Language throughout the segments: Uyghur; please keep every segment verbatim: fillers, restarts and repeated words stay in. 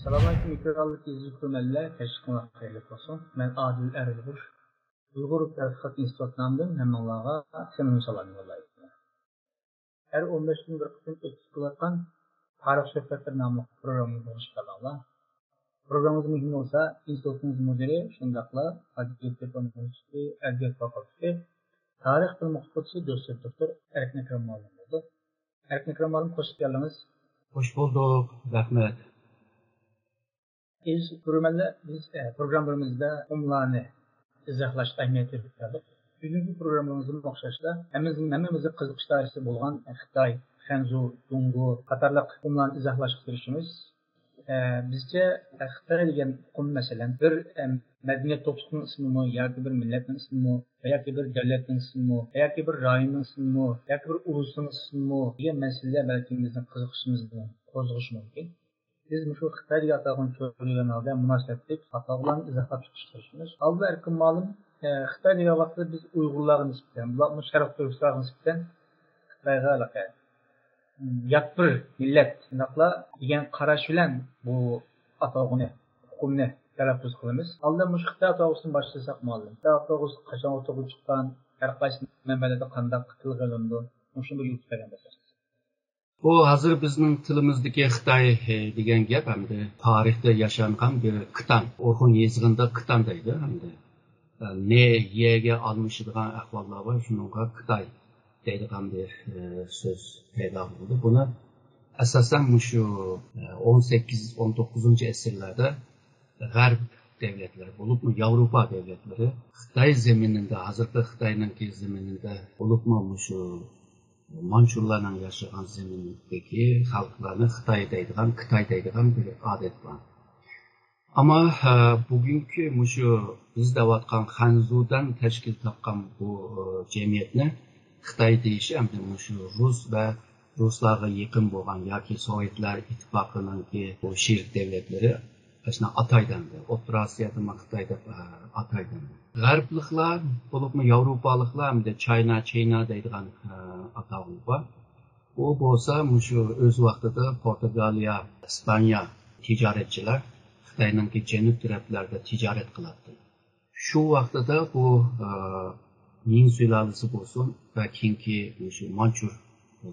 ئەسسالامۇئەلەيكۇم، ئېكرانلىق ئەزىز كۆرۈرمەنلەر، كەچلىكىڭلار خەيرلىك بولسۇن. مەن ئادىل ئەرئۇلۇغ، ئۇيغۇر تەتقىقات ئىنستىتۇتى نامىدىن ھەممىڭلارغا سەمىمىي سالام يوللايمەن. ھەر ئون بەش كۈن بىر قېتىم ئۆتكۈزۈپ كېلىۋاتقان تارىخ سۆھبەتلىرى ناملىق پروگراممىمىزغا خۇش كەلدىڭلار. پروگراممىمىز مۇھىم بولسا، ئىنستىتۇتىمىز مۇدىرى، شۇنداقلا ھاجىتتېپە ئۇنىۋېرسىتېتى ئەدەبىيات فاكۇلتېتى تارىخ بۆلۈم ئوقۇتقۇچىسى، دوتسېنت دوكتور ئەركىن ئەكرەم مۇئەللىم بولدى. ئەركىن ئەكرەم مۇئەللىم، خۇش كەلدىڭىز. خۇش بولدۇق، رەھمەت. ئەزىز كۆرۈرمەنلەر، بىز، ئە، پروگراممىلىرىمىزدا ئۇقۇملارنى ئىزاھلاشقا ئەھمىيەت بېرىپ كەلدۇق. بۈگۈنكى پروگراممىمىزمۇ ئوخشاشلا ھەممىمىزنىڭ، ھەممىمىزنىڭ قىزىقىش دائىرىسى بولغان خىتاي، خەنزۇ، جۇڭگو قاتارلىق ئۇقۇملارنى ئىزاھلاشقا تىرىشىمىز. ئە، بىزچە، ئە، خىتاي دېگەن ئۇقۇم، مەسىلەن، بىر، ئە، مەدەنىيەت توپلۇقىنىڭ ئىسمىمۇ ياكى بىر مىللەتنىڭ ئىسمىمۇ ياكى بىر دۆلەتنىڭ ئىسمىمۇ ياكى بىر رايوننىڭ ئىسمىمۇ ياكى بىر ئۇلۇسنىڭ ئىسمىمۇ دېگەن مەسىلىلەر بەلكىم بىزنىڭ قىزىقىشىمىزنى قوزغىشى مۇمكىن. بىز مۇشۇ خىتاي دېگەن ئاتالغۇنى چۆرىدىگەن ھالدا مۇناسىۋەتلىك ئاتالغۇلارنى ئىزاھلاپ چىقىشقا تىرىشىمىز. ئالدى ئەركىن مۇئەللىم، ئە، خىتاي دېگەن ۋاقىتتا بىز ئۇيغۇرلارغا نىسبەتەن، بۇلارمۇ شەرقىي تۈركىستانغا نىسبەتەن خىتايغا ھېلىقى، م، يات بىر مىللەت، شۇنداقلا دېگەن قاراش بىلەن بۇ ئاتالغۇنى، ئۇقۇمنى تەلەپپۇز قىلىمىز. ئالدى مۇشۇ خىتاي ئاتالغۇسىدىن باشلىساق مۇئەللىم. خىتاي ئاتالغۇسى قاچان ئوتتۇرىغا چىققان، ھەر قايسى مەنبەلەردە قانداق تىلغا ئېلىندى؟ مۇشۇنى بىر يۈرۈپ بەرگەن بولسىڭىز. بۇ ھازىر بىزنىڭ تىلىمىزدىكى خىتاي، ئى، دېگەن گەپ ئەمدى تارىختا ياشانغان بىر كىتان. ئورخۇن يېزىقىدا كىتان دەيدۇ ئەمدى. ئە، نې، يېگە ئالمىشىدىغان ئەھۋاللار بار، شۇنىڭغا كىتاي دەيدىغان بىر، ئە، سۆز پەيدا بولدى. بۇنى ئاساسەن مۇشۇ، ئە، ئون سەككىز، ئون توققۇزىنچى ئەسىرلەردە غەرب دۆلەتلىرى، بولۇپمۇ ياۋروپا دۆلەتلىرى خىتاي زېمىنىدا، ھازىرقى خىتاينىڭكى زېمىنىدا، بولۇپمۇ مۇشۇ مانچۇلارنىڭ ياشىغان زېمىنىدىكى خەلقلەرنى خىتاي دەيدىغان، كىتاي دەيدىغان بىر ئادەت بار. ئەمما، ھە، بۈگۈنكى مۇشۇ بىز دەۋاتقان خەنزۇدىن تەشكىل تاپقان بۇ، ئە، جەمئىيەتنى خىتاي دېيىش ئەمدى مۇشۇ رۇس ۋە رۇسلارغا يېقىن بولغان ياكى سوۋېتلار ئىتتىپاقىنىڭكى بۇ شېرىك دۆلەتلىرى ئاشۇنداق ئاتايدۇ ئەمدى. ئوتتۇرا ئاسىيادىمۇ خىتاي دەپ، ئە، ئاتايدۇ. غەربلىكلار، بولۇپمۇ ياۋروپالىقلار ئەمدى چاينا، چىنا دەيدىغان، ئە، ئاتاۋۇل بار. ئۇ بولسا مۇشۇ ئۆز ۋاقتىدا پورتۇگالىيە، ئىسپانىيە تىجارەتچىلەر خىتاينىڭكى جەنۇب تەرەپلەردە تىجارەت قىلاتتى. شۇ ۋاقتىدا بۇ، ئە، مىڭ سۇلالىسى بولسۇن ۋە كېيىنكى مۇشۇ مانچۇر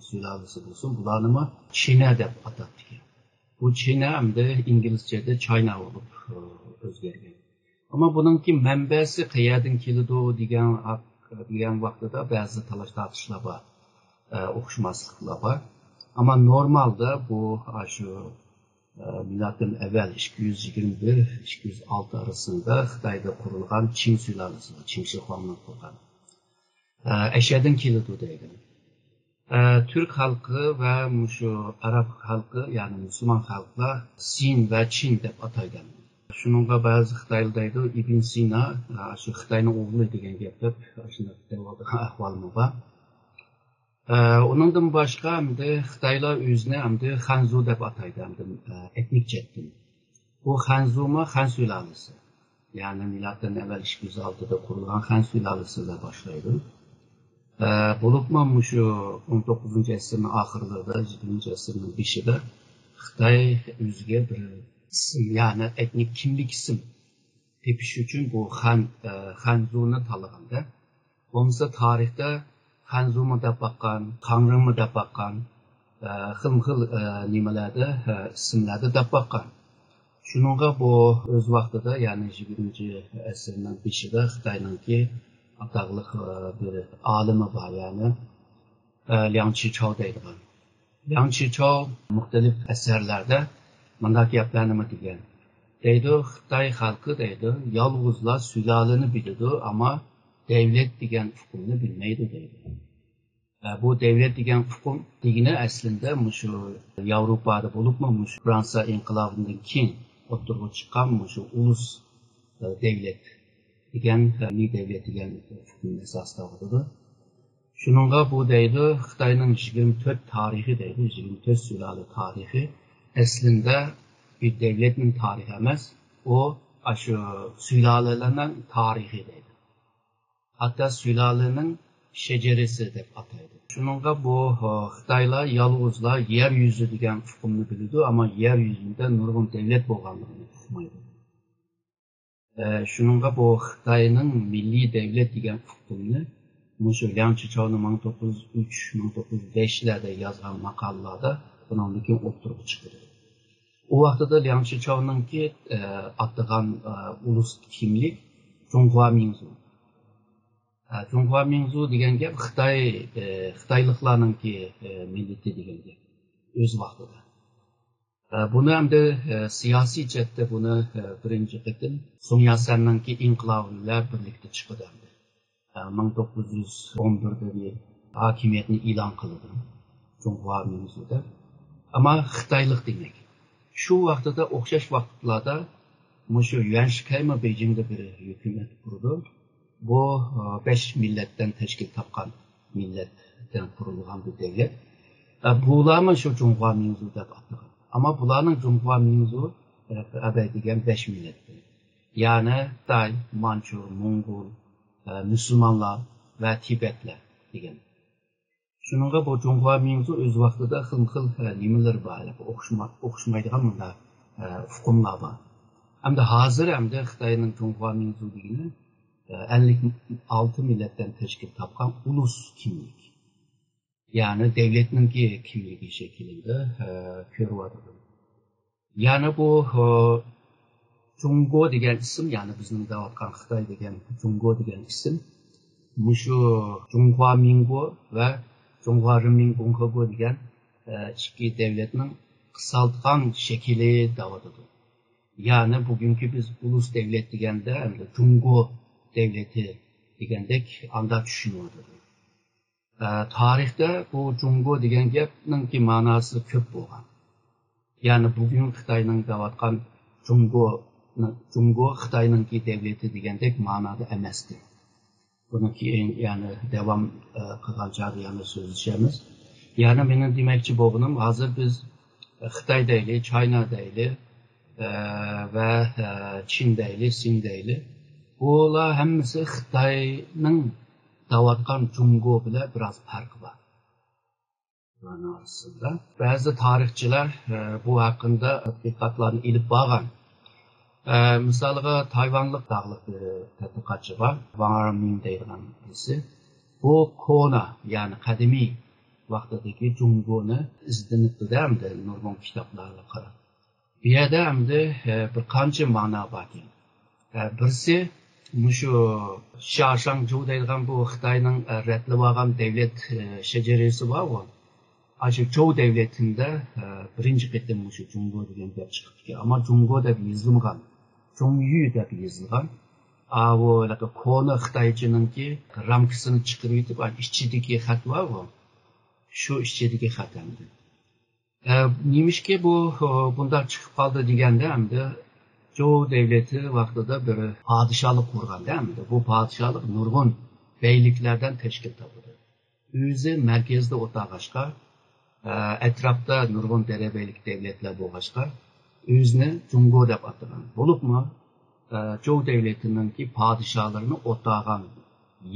سۇلالىسى بولسۇن، بۇلارنىمۇ چىنا دەپ ئاتاپتىكەن. بۇ چىنا ئەمدى ئىنگلىزچەدە چاينا بولۇپ، ئە، ئۆزگەرگەن. ئەمما بۇنىڭكى مەنبەسى قەيەردىن كېلىدۇ دېگەن، دېگەن ۋاقتىدا بەزى تالاش-تارتىشلار بار، ئە، ئوخشىماسلىقلار بار. ئەمما نورمالدا بۇ، ئاشۇ، ئە، مىلادتىن ئەۋۋەل ئىككى يۈز يىگىرمە بىر، ئىككى يۈز ئالتە ئارىسىدا خىتايدا قۇرۇلغان چىڭ سۇلالىسى، چىڭ شىخۇاڭنىڭ قۇرغان، ئە، ئەشەدىن كېلىدۇ دەيدۇ. ئە، تۈرك خەلقى ۋە مۇشۇ ئەرەب خەلقى، يەنى مۇسۇلمان خەلقلەر سىن ۋە چىن دەپ ئاتايدۇ. شۇنىڭغا بەزى خىتايلار دەيدۇ، ئىبن سىنا، ئە، شۇ خىتاينىڭ ئوغلى دېگەن گەپ دەپ، شۇنداق دەۋاتىدىغان ئەھۋالمۇ بار. ئە، ئۇنىڭدىن باشقا ئەمدى خىتايلار ئۆزىنى ئەمدى خەنزۇ دەپ ئاتايدۇ، ئەمدى، ئە، ئېتنىك جەھەتتىن. بۇ خەنزۇمۇ خەن سۇلالىسى. يەنى مىلادتىن ئەۋۋەل ئىككى يۈز ئالتىدا قۇرۇلغان خەن سۇلالىسى دەپ باشلايدۇ. ئە، بولۇپمۇ مۇشۇ ئون توققۇزىنچى ئەسىرنىڭ ئاخىرلىرىدا، يىگىرمىنچى ئەسىرنىڭ بېشىدا خىتاي ئۆزىگە بىر ئىسىم، يەنى ئېتنىك كىملىك ئىسىم تېپىش ئۈچۈن بۇ خەن، ئە، خەنزۇنى تاللىغاندا، بولمىسا تارىختا خەنزۇمۇ دەپ باققان، خاڭرىڭمۇ دەپ باققان، ئە، خىلمۇ خىل، ئە، نېمىلەردە، ئە، ئىسىملەردە دەپ باققان. شۇنىڭغا بۇ ئۆز ۋاقتىدا، يەنى يىگىرمىنچى ئەسىرنىڭ بېشىدا خىتاينىڭكى ئاتاقلىق، ئە، بىر ئالىمى بار، يەنى، ئە، لياڭ چىچاۋ دەيدىغان. لياڭ چىچاۋ مۇختەلىپ ئەسەرلەردە مۇنداق گەپلەرنىمۇ دېگەن. دەيدۇ، خىتاي خەلقى دەيدۇ، يالغۇزلا سۇلالىنى بىلىدۇ، ئەمما دەۋلەت دېگەن ئۇقۇمنى بىلمەيدۇ دەيدۇ. ئە، بۇ دەۋلەت دېگەن ئۇقۇم دېگىنى ئەسلىندە مۇشۇ ياۋروپادا بولۇپمۇ مۇشۇ فرانسىيە ئىنقىلابىدىن كېيىن ئوتتۇرىغا چىققان مۇشۇ ئۇلۇس، ئە، دەۋلەت دېگەن، ئە، مىللىي دەۋلەت دېگەن ئۇقۇمنى ئاساس تاپىدۇ. شۇنىڭغا بۇ دەيدۇ، خىتاينىڭ يىگىرمە تۆت تارىخى دەيدۇ، يىگىرمە تۆت سۇلالە تارىخى ئەسلىندە بىر دەۋلەتنىڭ تارىخى ئەمەس، ئۇ ئاشۇ سۇلالىلەرنىڭ تارىخى دەيدۇ. ھەتتا سۇلالىنىڭ شەجەرىسى دەپ ئاتايدۇ. شۇنىڭغا بۇ، ئە، خىتايلار يالغۇزلا يەر يۈزى دېگەن ئۇقۇمنى بىلىدۇ، ئەمما يەر يۈزىدە نۇرغۇن دەۋلەت بولغانلىقىنى ئۇقمايدۇ. ئە، شۇنىڭغا بۇ خىتاينىڭ مىللىي دەۋلەت دېگەن ئۇقۇمنى مۇشۇ لياڭ چىچاۋنىڭ مىڭ توققۇز يۈز ئۈچ، مىڭ توققۇز يۈز بەشلەردە يازغان ماقالىلاردا بۇنىڭدىن كېيىن ئوتتۇرىغا چىقىدۇ. ئۇ ۋاقتىدا لياڭ چىچاۋنىڭكى، ئە، ئاتىغان، ئە، ئۇلۇس كىملىك جۇڭخۇا مىڭزۇ. ئە، جۇڭخۇا مىڭزۇ دېگەن گەپ خىتاي، ئە، خىتايلىقلارنىڭكى، ئە، مىللىتى دېگەن گەپ ئۆز ۋاقتىدا. ئە، بۇنى ئەمدى، ئە، سىياسىي جەھەتتە بۇنى، ئە، بىرىنچى قېتىم سۇڭ ياتسەننىڭكى ئىنقىلابى بىلەن بىرلىكتە چىقىدۇ ئەمدى. ئە، مىڭ توققۇز يۈز ئون بىردە بىر ھاكىمىيەتنى ئېلان قىلىدۇ جۇڭخۇا مىڭزۇ دەپ. ئەمما خىتايلىق دېمەك. شۇ ۋاقتىدا ئوخشاش ۋاقىتلاردا مۇشۇ يۈەنشىكەيمۇ بېيجىڭدا بىر ھۆكۈمەت قۇرىدۇ. بۇ، ئە، بەش مىللەتتىن تەشكىل تاپقان مىللەتتىن قۇرۇلغان بىر دەۋلەت. ئە، بۇلارمۇ شۇ جۇڭخۇا مىڭزۇ دەپ ئاتىغان. ئەمما بۇلارنىڭ جۇڭخۇا مىڭزۇ، ئە، ئەبەي دېگەن بەش مىللەتتىن. يەنى خىتاي، مانچۇ، موڭغۇل، ئە، مۇسۇلمانلار ۋە تىبەتلەر دېگەن. شۇنىڭغا بۇ جۇڭخۇا مىڭزۇ ئۆز ۋاقتىدا خىلمۇ خىل، ئە، نېمىلىرى بار، ئوخشىما-، ئوخشىمايدىغان مۇنداق، ئە، ئۇقۇملار بار. ئەمدى ھازىر ئەمدى خىتاينىڭ جۇڭخۇا مىڭزۇ دېگىنى، ئە، ئەللىك ئالتە مىللەتتىن تەشكىل تاپقان ئۇلۇس كىملىك. يەنى دەۋلەتنىڭكى كىملىكى شەكلىدە، ئە، كۆرۈۋاتىدۇ. يەنى بۇ، ئە، جۇڭگو دېگەن ئىسىم، يەنى بىزنىڭ دەۋاتقان خىتاي دېگەن جۇڭگو دېگەن ئىسىم، مۇشۇ جۇڭخۇا مىڭگو ۋە جۇڭخۇا رېنمىن گۇڭخېگو دېگەن، ئە، ئىككى دەۋلەتنىڭ قىسالتقان شەكلى دەۋاتىدۇ. يەنى بۈگۈنكى بىز ئۇلۇس دەۋلەت دېگەندە، ئەمدى جۇڭگو دەۋلىتى دېگەندەك ئاندا چۈشىنىۋاتىدۇ. ئە، تارىختا بۇ جۇڭگو دېگەن گەپنىڭكى ماناسى كۆپ بولغان. يەنى بۈگۈن خىتاينىڭ دەۋاتقان جۇڭگو، جۇڭگو خىتاينىڭكى دەۋلىتى دېگەندەك مانادا ئەمەستى. بۇنى كېيىن يەنى داۋام، ئە، قىلغان چاغدا يەنە سۆزلىشەرمىز. يەنى مېنىڭ دېمەكچى بولغىنىم، ھازىر بىز خىتاي دەيلى، چاينا دەيلى، ئە، ۋە، ئە، چىن دەيلى، سىن دەيلى. بۇلار ھەممىسى خىتاينىڭ دەۋاتقان جۇڭگو بىلەن بىراز پەرقى بار. بۇلارنىڭ ئارىسىدا بەزى تارىخچىلار، ئە، بۇ ھەققىدە تەتقىقاتلارنى ئېلىپ بارغان. ئە، مىسالغا، تايۋانلىق داڭلىق بىر تەتقىقاتچى بار، ۋاڭ ئارمىن دەيدىغان بىرسى. بۇ كونا، يەنى قەدىمىي ۋاقتىدىكى جۇڭگونى ئىزدىنىپتۇ-دە، ئەمدى نۇرغۇن كىتابلارغا قاراپ. بۇ يەردە ئەمدى، ئە، بىر قانچە مانا باركەن. ئە، بىرسى، مۇشۇ شياشاڭجۇ دەيدىغان بۇ خىتاينىڭ، ئە، رەتلىۋالغان دەۋلەت، ئە، شەجەرىسى بارغۇ. ئاشۇ چوۋ دەۋلىتىدە، ئە، بىرىنچى قېتىم مۇشۇ جۇڭگو دېگەن گەپ چىقىپتىكەن. ئەمما جۇڭگو دەپ يېزىلمىغان. جۇڭيۈ دەپ يېزىلغان. ئاۋۇ ھېلىقى كونا خىتايچىنىڭكى رامكىسىنى چىقىرىۋېتىپ، ئا، ئىچىدىكى خەت بارغۇ. شۇ ئىچىدىكى خەت ئەمدى. ئە، نېمىشقا بۇ، ئە، بۇنداق چىقىپ قالدى دېگەندە، ئەمدى چوۋ دەۋلىتى ۋاقتىدا بىر پادىشاھلىق قۇرغاندا، ئەمدى بۇ پادىشاھلىق نۇرغۇن بەگلىكلەردىن تەشكىل تاپىدۇ. ئۆزى مەركەزدە ئولتۇرغاچقا، ئە، ئەتراپتا نۇرغۇن دەرەبەگلىك دەۋلەتلەر بولغاچقا، ئۆزىنى جۇڭگو دەپ ئاتىغان. بولۇپمۇ، ئە، چوۋ دەۋلىتىنىڭكى پادىشاھلىرىنى ئولتۇرغان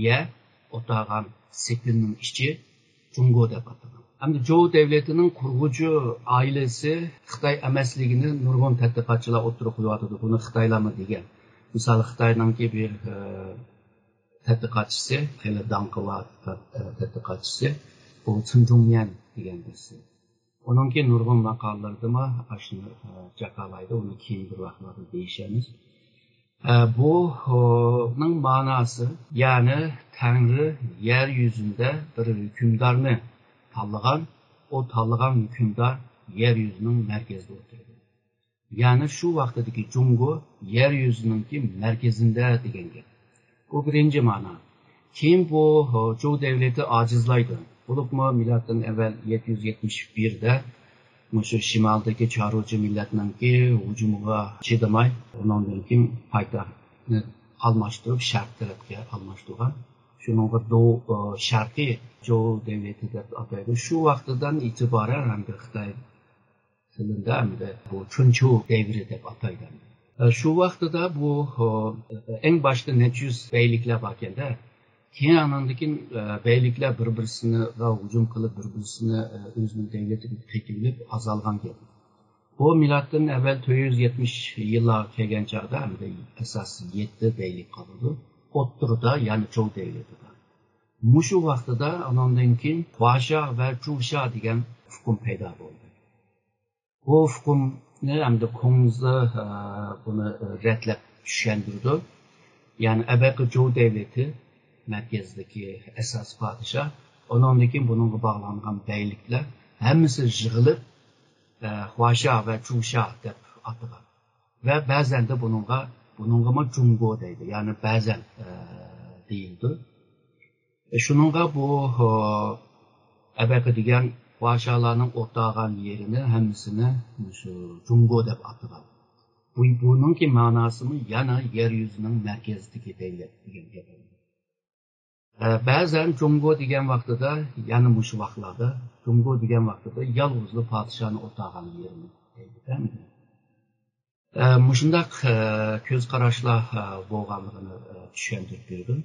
يەر، ئولتۇرغان سېپىلنىڭ ئىچى جۇڭگو دەپ ئاتىغان. ئەمدى چوۋ دەۋلىتىنىڭ قۇرغۇچى ئائىلىسى خىتاي ئەمەسلىكىنى نۇرغۇن تەتقىقاتچىلار ئوتتۇرىغا قويۇۋاتىدۇ. بۇنى خىتايلارمۇ دېگەن. مىسال، خىتاينىڭكى بىر، ئە، تەتقىقاتچىسى، خېلى داڭقىلار، ئە، تەتقىقاتچىسى، بۇ چېن جۇڭيەن دېگەن بىرسى. ئۇنىڭكى نۇرغۇن ماقالىلىرىدىمۇ ئاشۇنى، ئە، جاكارلايدۇ. ئۇنى كېيىن بىر ۋاقىتلاردا دېيىشەرمىز. ئە، بۇ، ئۇنىڭ ماناسى، يەنى تەڭرى يەر يۈزىدە بىر ھۆكۈمدارنى تاللىغان، ئۇ تاللىغان ھۆكۈمدار يەر يۈزىنىڭ مەركىزىدە ئولتۇرىدۇ. يەنى شۇ ۋاقتىدىكى جۇڭگو يەر يۈزىنىڭكى مەركىزىدە دېگەن گەپ. بۇ بىرىنچى مانا. كېيىن بۇ، چوۋ دەۋلىتى ئاجىزلايدۇ. بولۇپمۇ مىلادتىن ئەۋۋەل يەتتە يۈز يەتمىش بىردە مۇشۇ شىمالدىكى چارۋىچى مىللەتنىڭكى ھۇجۇمىغا چىدىماي، ئۇنىڭدىن كېيىن پايتەختنى ئالماشتۇرۇپ، شەرق تەرەپكە ئالماشتۇرغان. شۇنىڭغا دو-، شەرقىي چوۋ دەۋلىتى دەپ ئاتايدۇ. شۇ ۋاقتىدىن ئېتىبارەن ھەمدە خىتاي تىلىدا ئەمدى بۇ چۈنچۇ دەۋرى دەپ ئاتايدۇ. شۇ ۋاقتىدا بۇ، ئەڭ باشتا نەچچە يۈز بەگلىكلەر باركەندە، كېيىن ئاناندىن كېيىن، ئە، بەگلىكلەر بىر-بىرسىگە ھۇجۇم قىلىپ، بىر-بىرسىنى، ئە، ئۆزىنىڭ دەۋلىتىگە قېتىۋېلىپ ئازالغان گەپ. بۇ مىلادتىن ئەۋۋەل تۆت يۈز يەتمىش يىللارغا كەلگەن چاغدا ئەمدى ئاساسىي يەتتە بەگلىك قالىدۇ. ئوتتۇرىدا يەنە چوۋ دەۋلىتى بار. مۇشۇ ۋاقتىدا ئاناندىن كېيىن خۇاشا ۋە چۇشا دېگەن ئۇقۇم پەيدا بولدى. بۇ ئۇقۇمنى ئەمدى كۇڭزى، ئە، بۇنى رەتلەپ چۈشەندۈرىدۇ. يەنى ئەبەقى جوۋ دەۋلىتى مەركەزدىكى ئاساسىي پادىشاھ، ئۇنىڭدىن كېيىن بۇنىڭغا باغلانغان بەگلىكلەر ھەممىسى يىغىلىپ، ئە، خۇاشا ۋە چۇشا دەپ ئاتىغان. ۋە بەزەندە بۇنىڭغا، بۇنىڭغىمۇ جۇڭگو دەيدۇ، يەنى بەزەن، ئە، دېيىلىدۇ. شۇنىڭغا بۇ، ئەبەقە دېگەن خۇاشالارنىڭ ئولتۇرغان يېرىنى ھەممىسىنى مۇشۇ جۇڭگو دەپ ئاتىغان. بۇ، بۇنىڭكى مەناسىمۇ يەنە يەر يۈزىنىڭ مەركەزىدىكى دەۋلەت دېگەن گەپ. ئە، بەزەن جۇڭگو دېگەن ۋاقتىدا، يەنە مۇشۇ ۋاقىتلاردا جۇڭگو دېگەن ۋاقتىدا يالغۇزلا پادىشاھنى ئولتۇرغان يېرىنى دەيدۇ. ئە، مۇشۇنداق، ئە، كۆز قاراشلار، ئە، بولغانلىقىنى، ئە، چۈشەندۈرۈپ بېرىدۇ.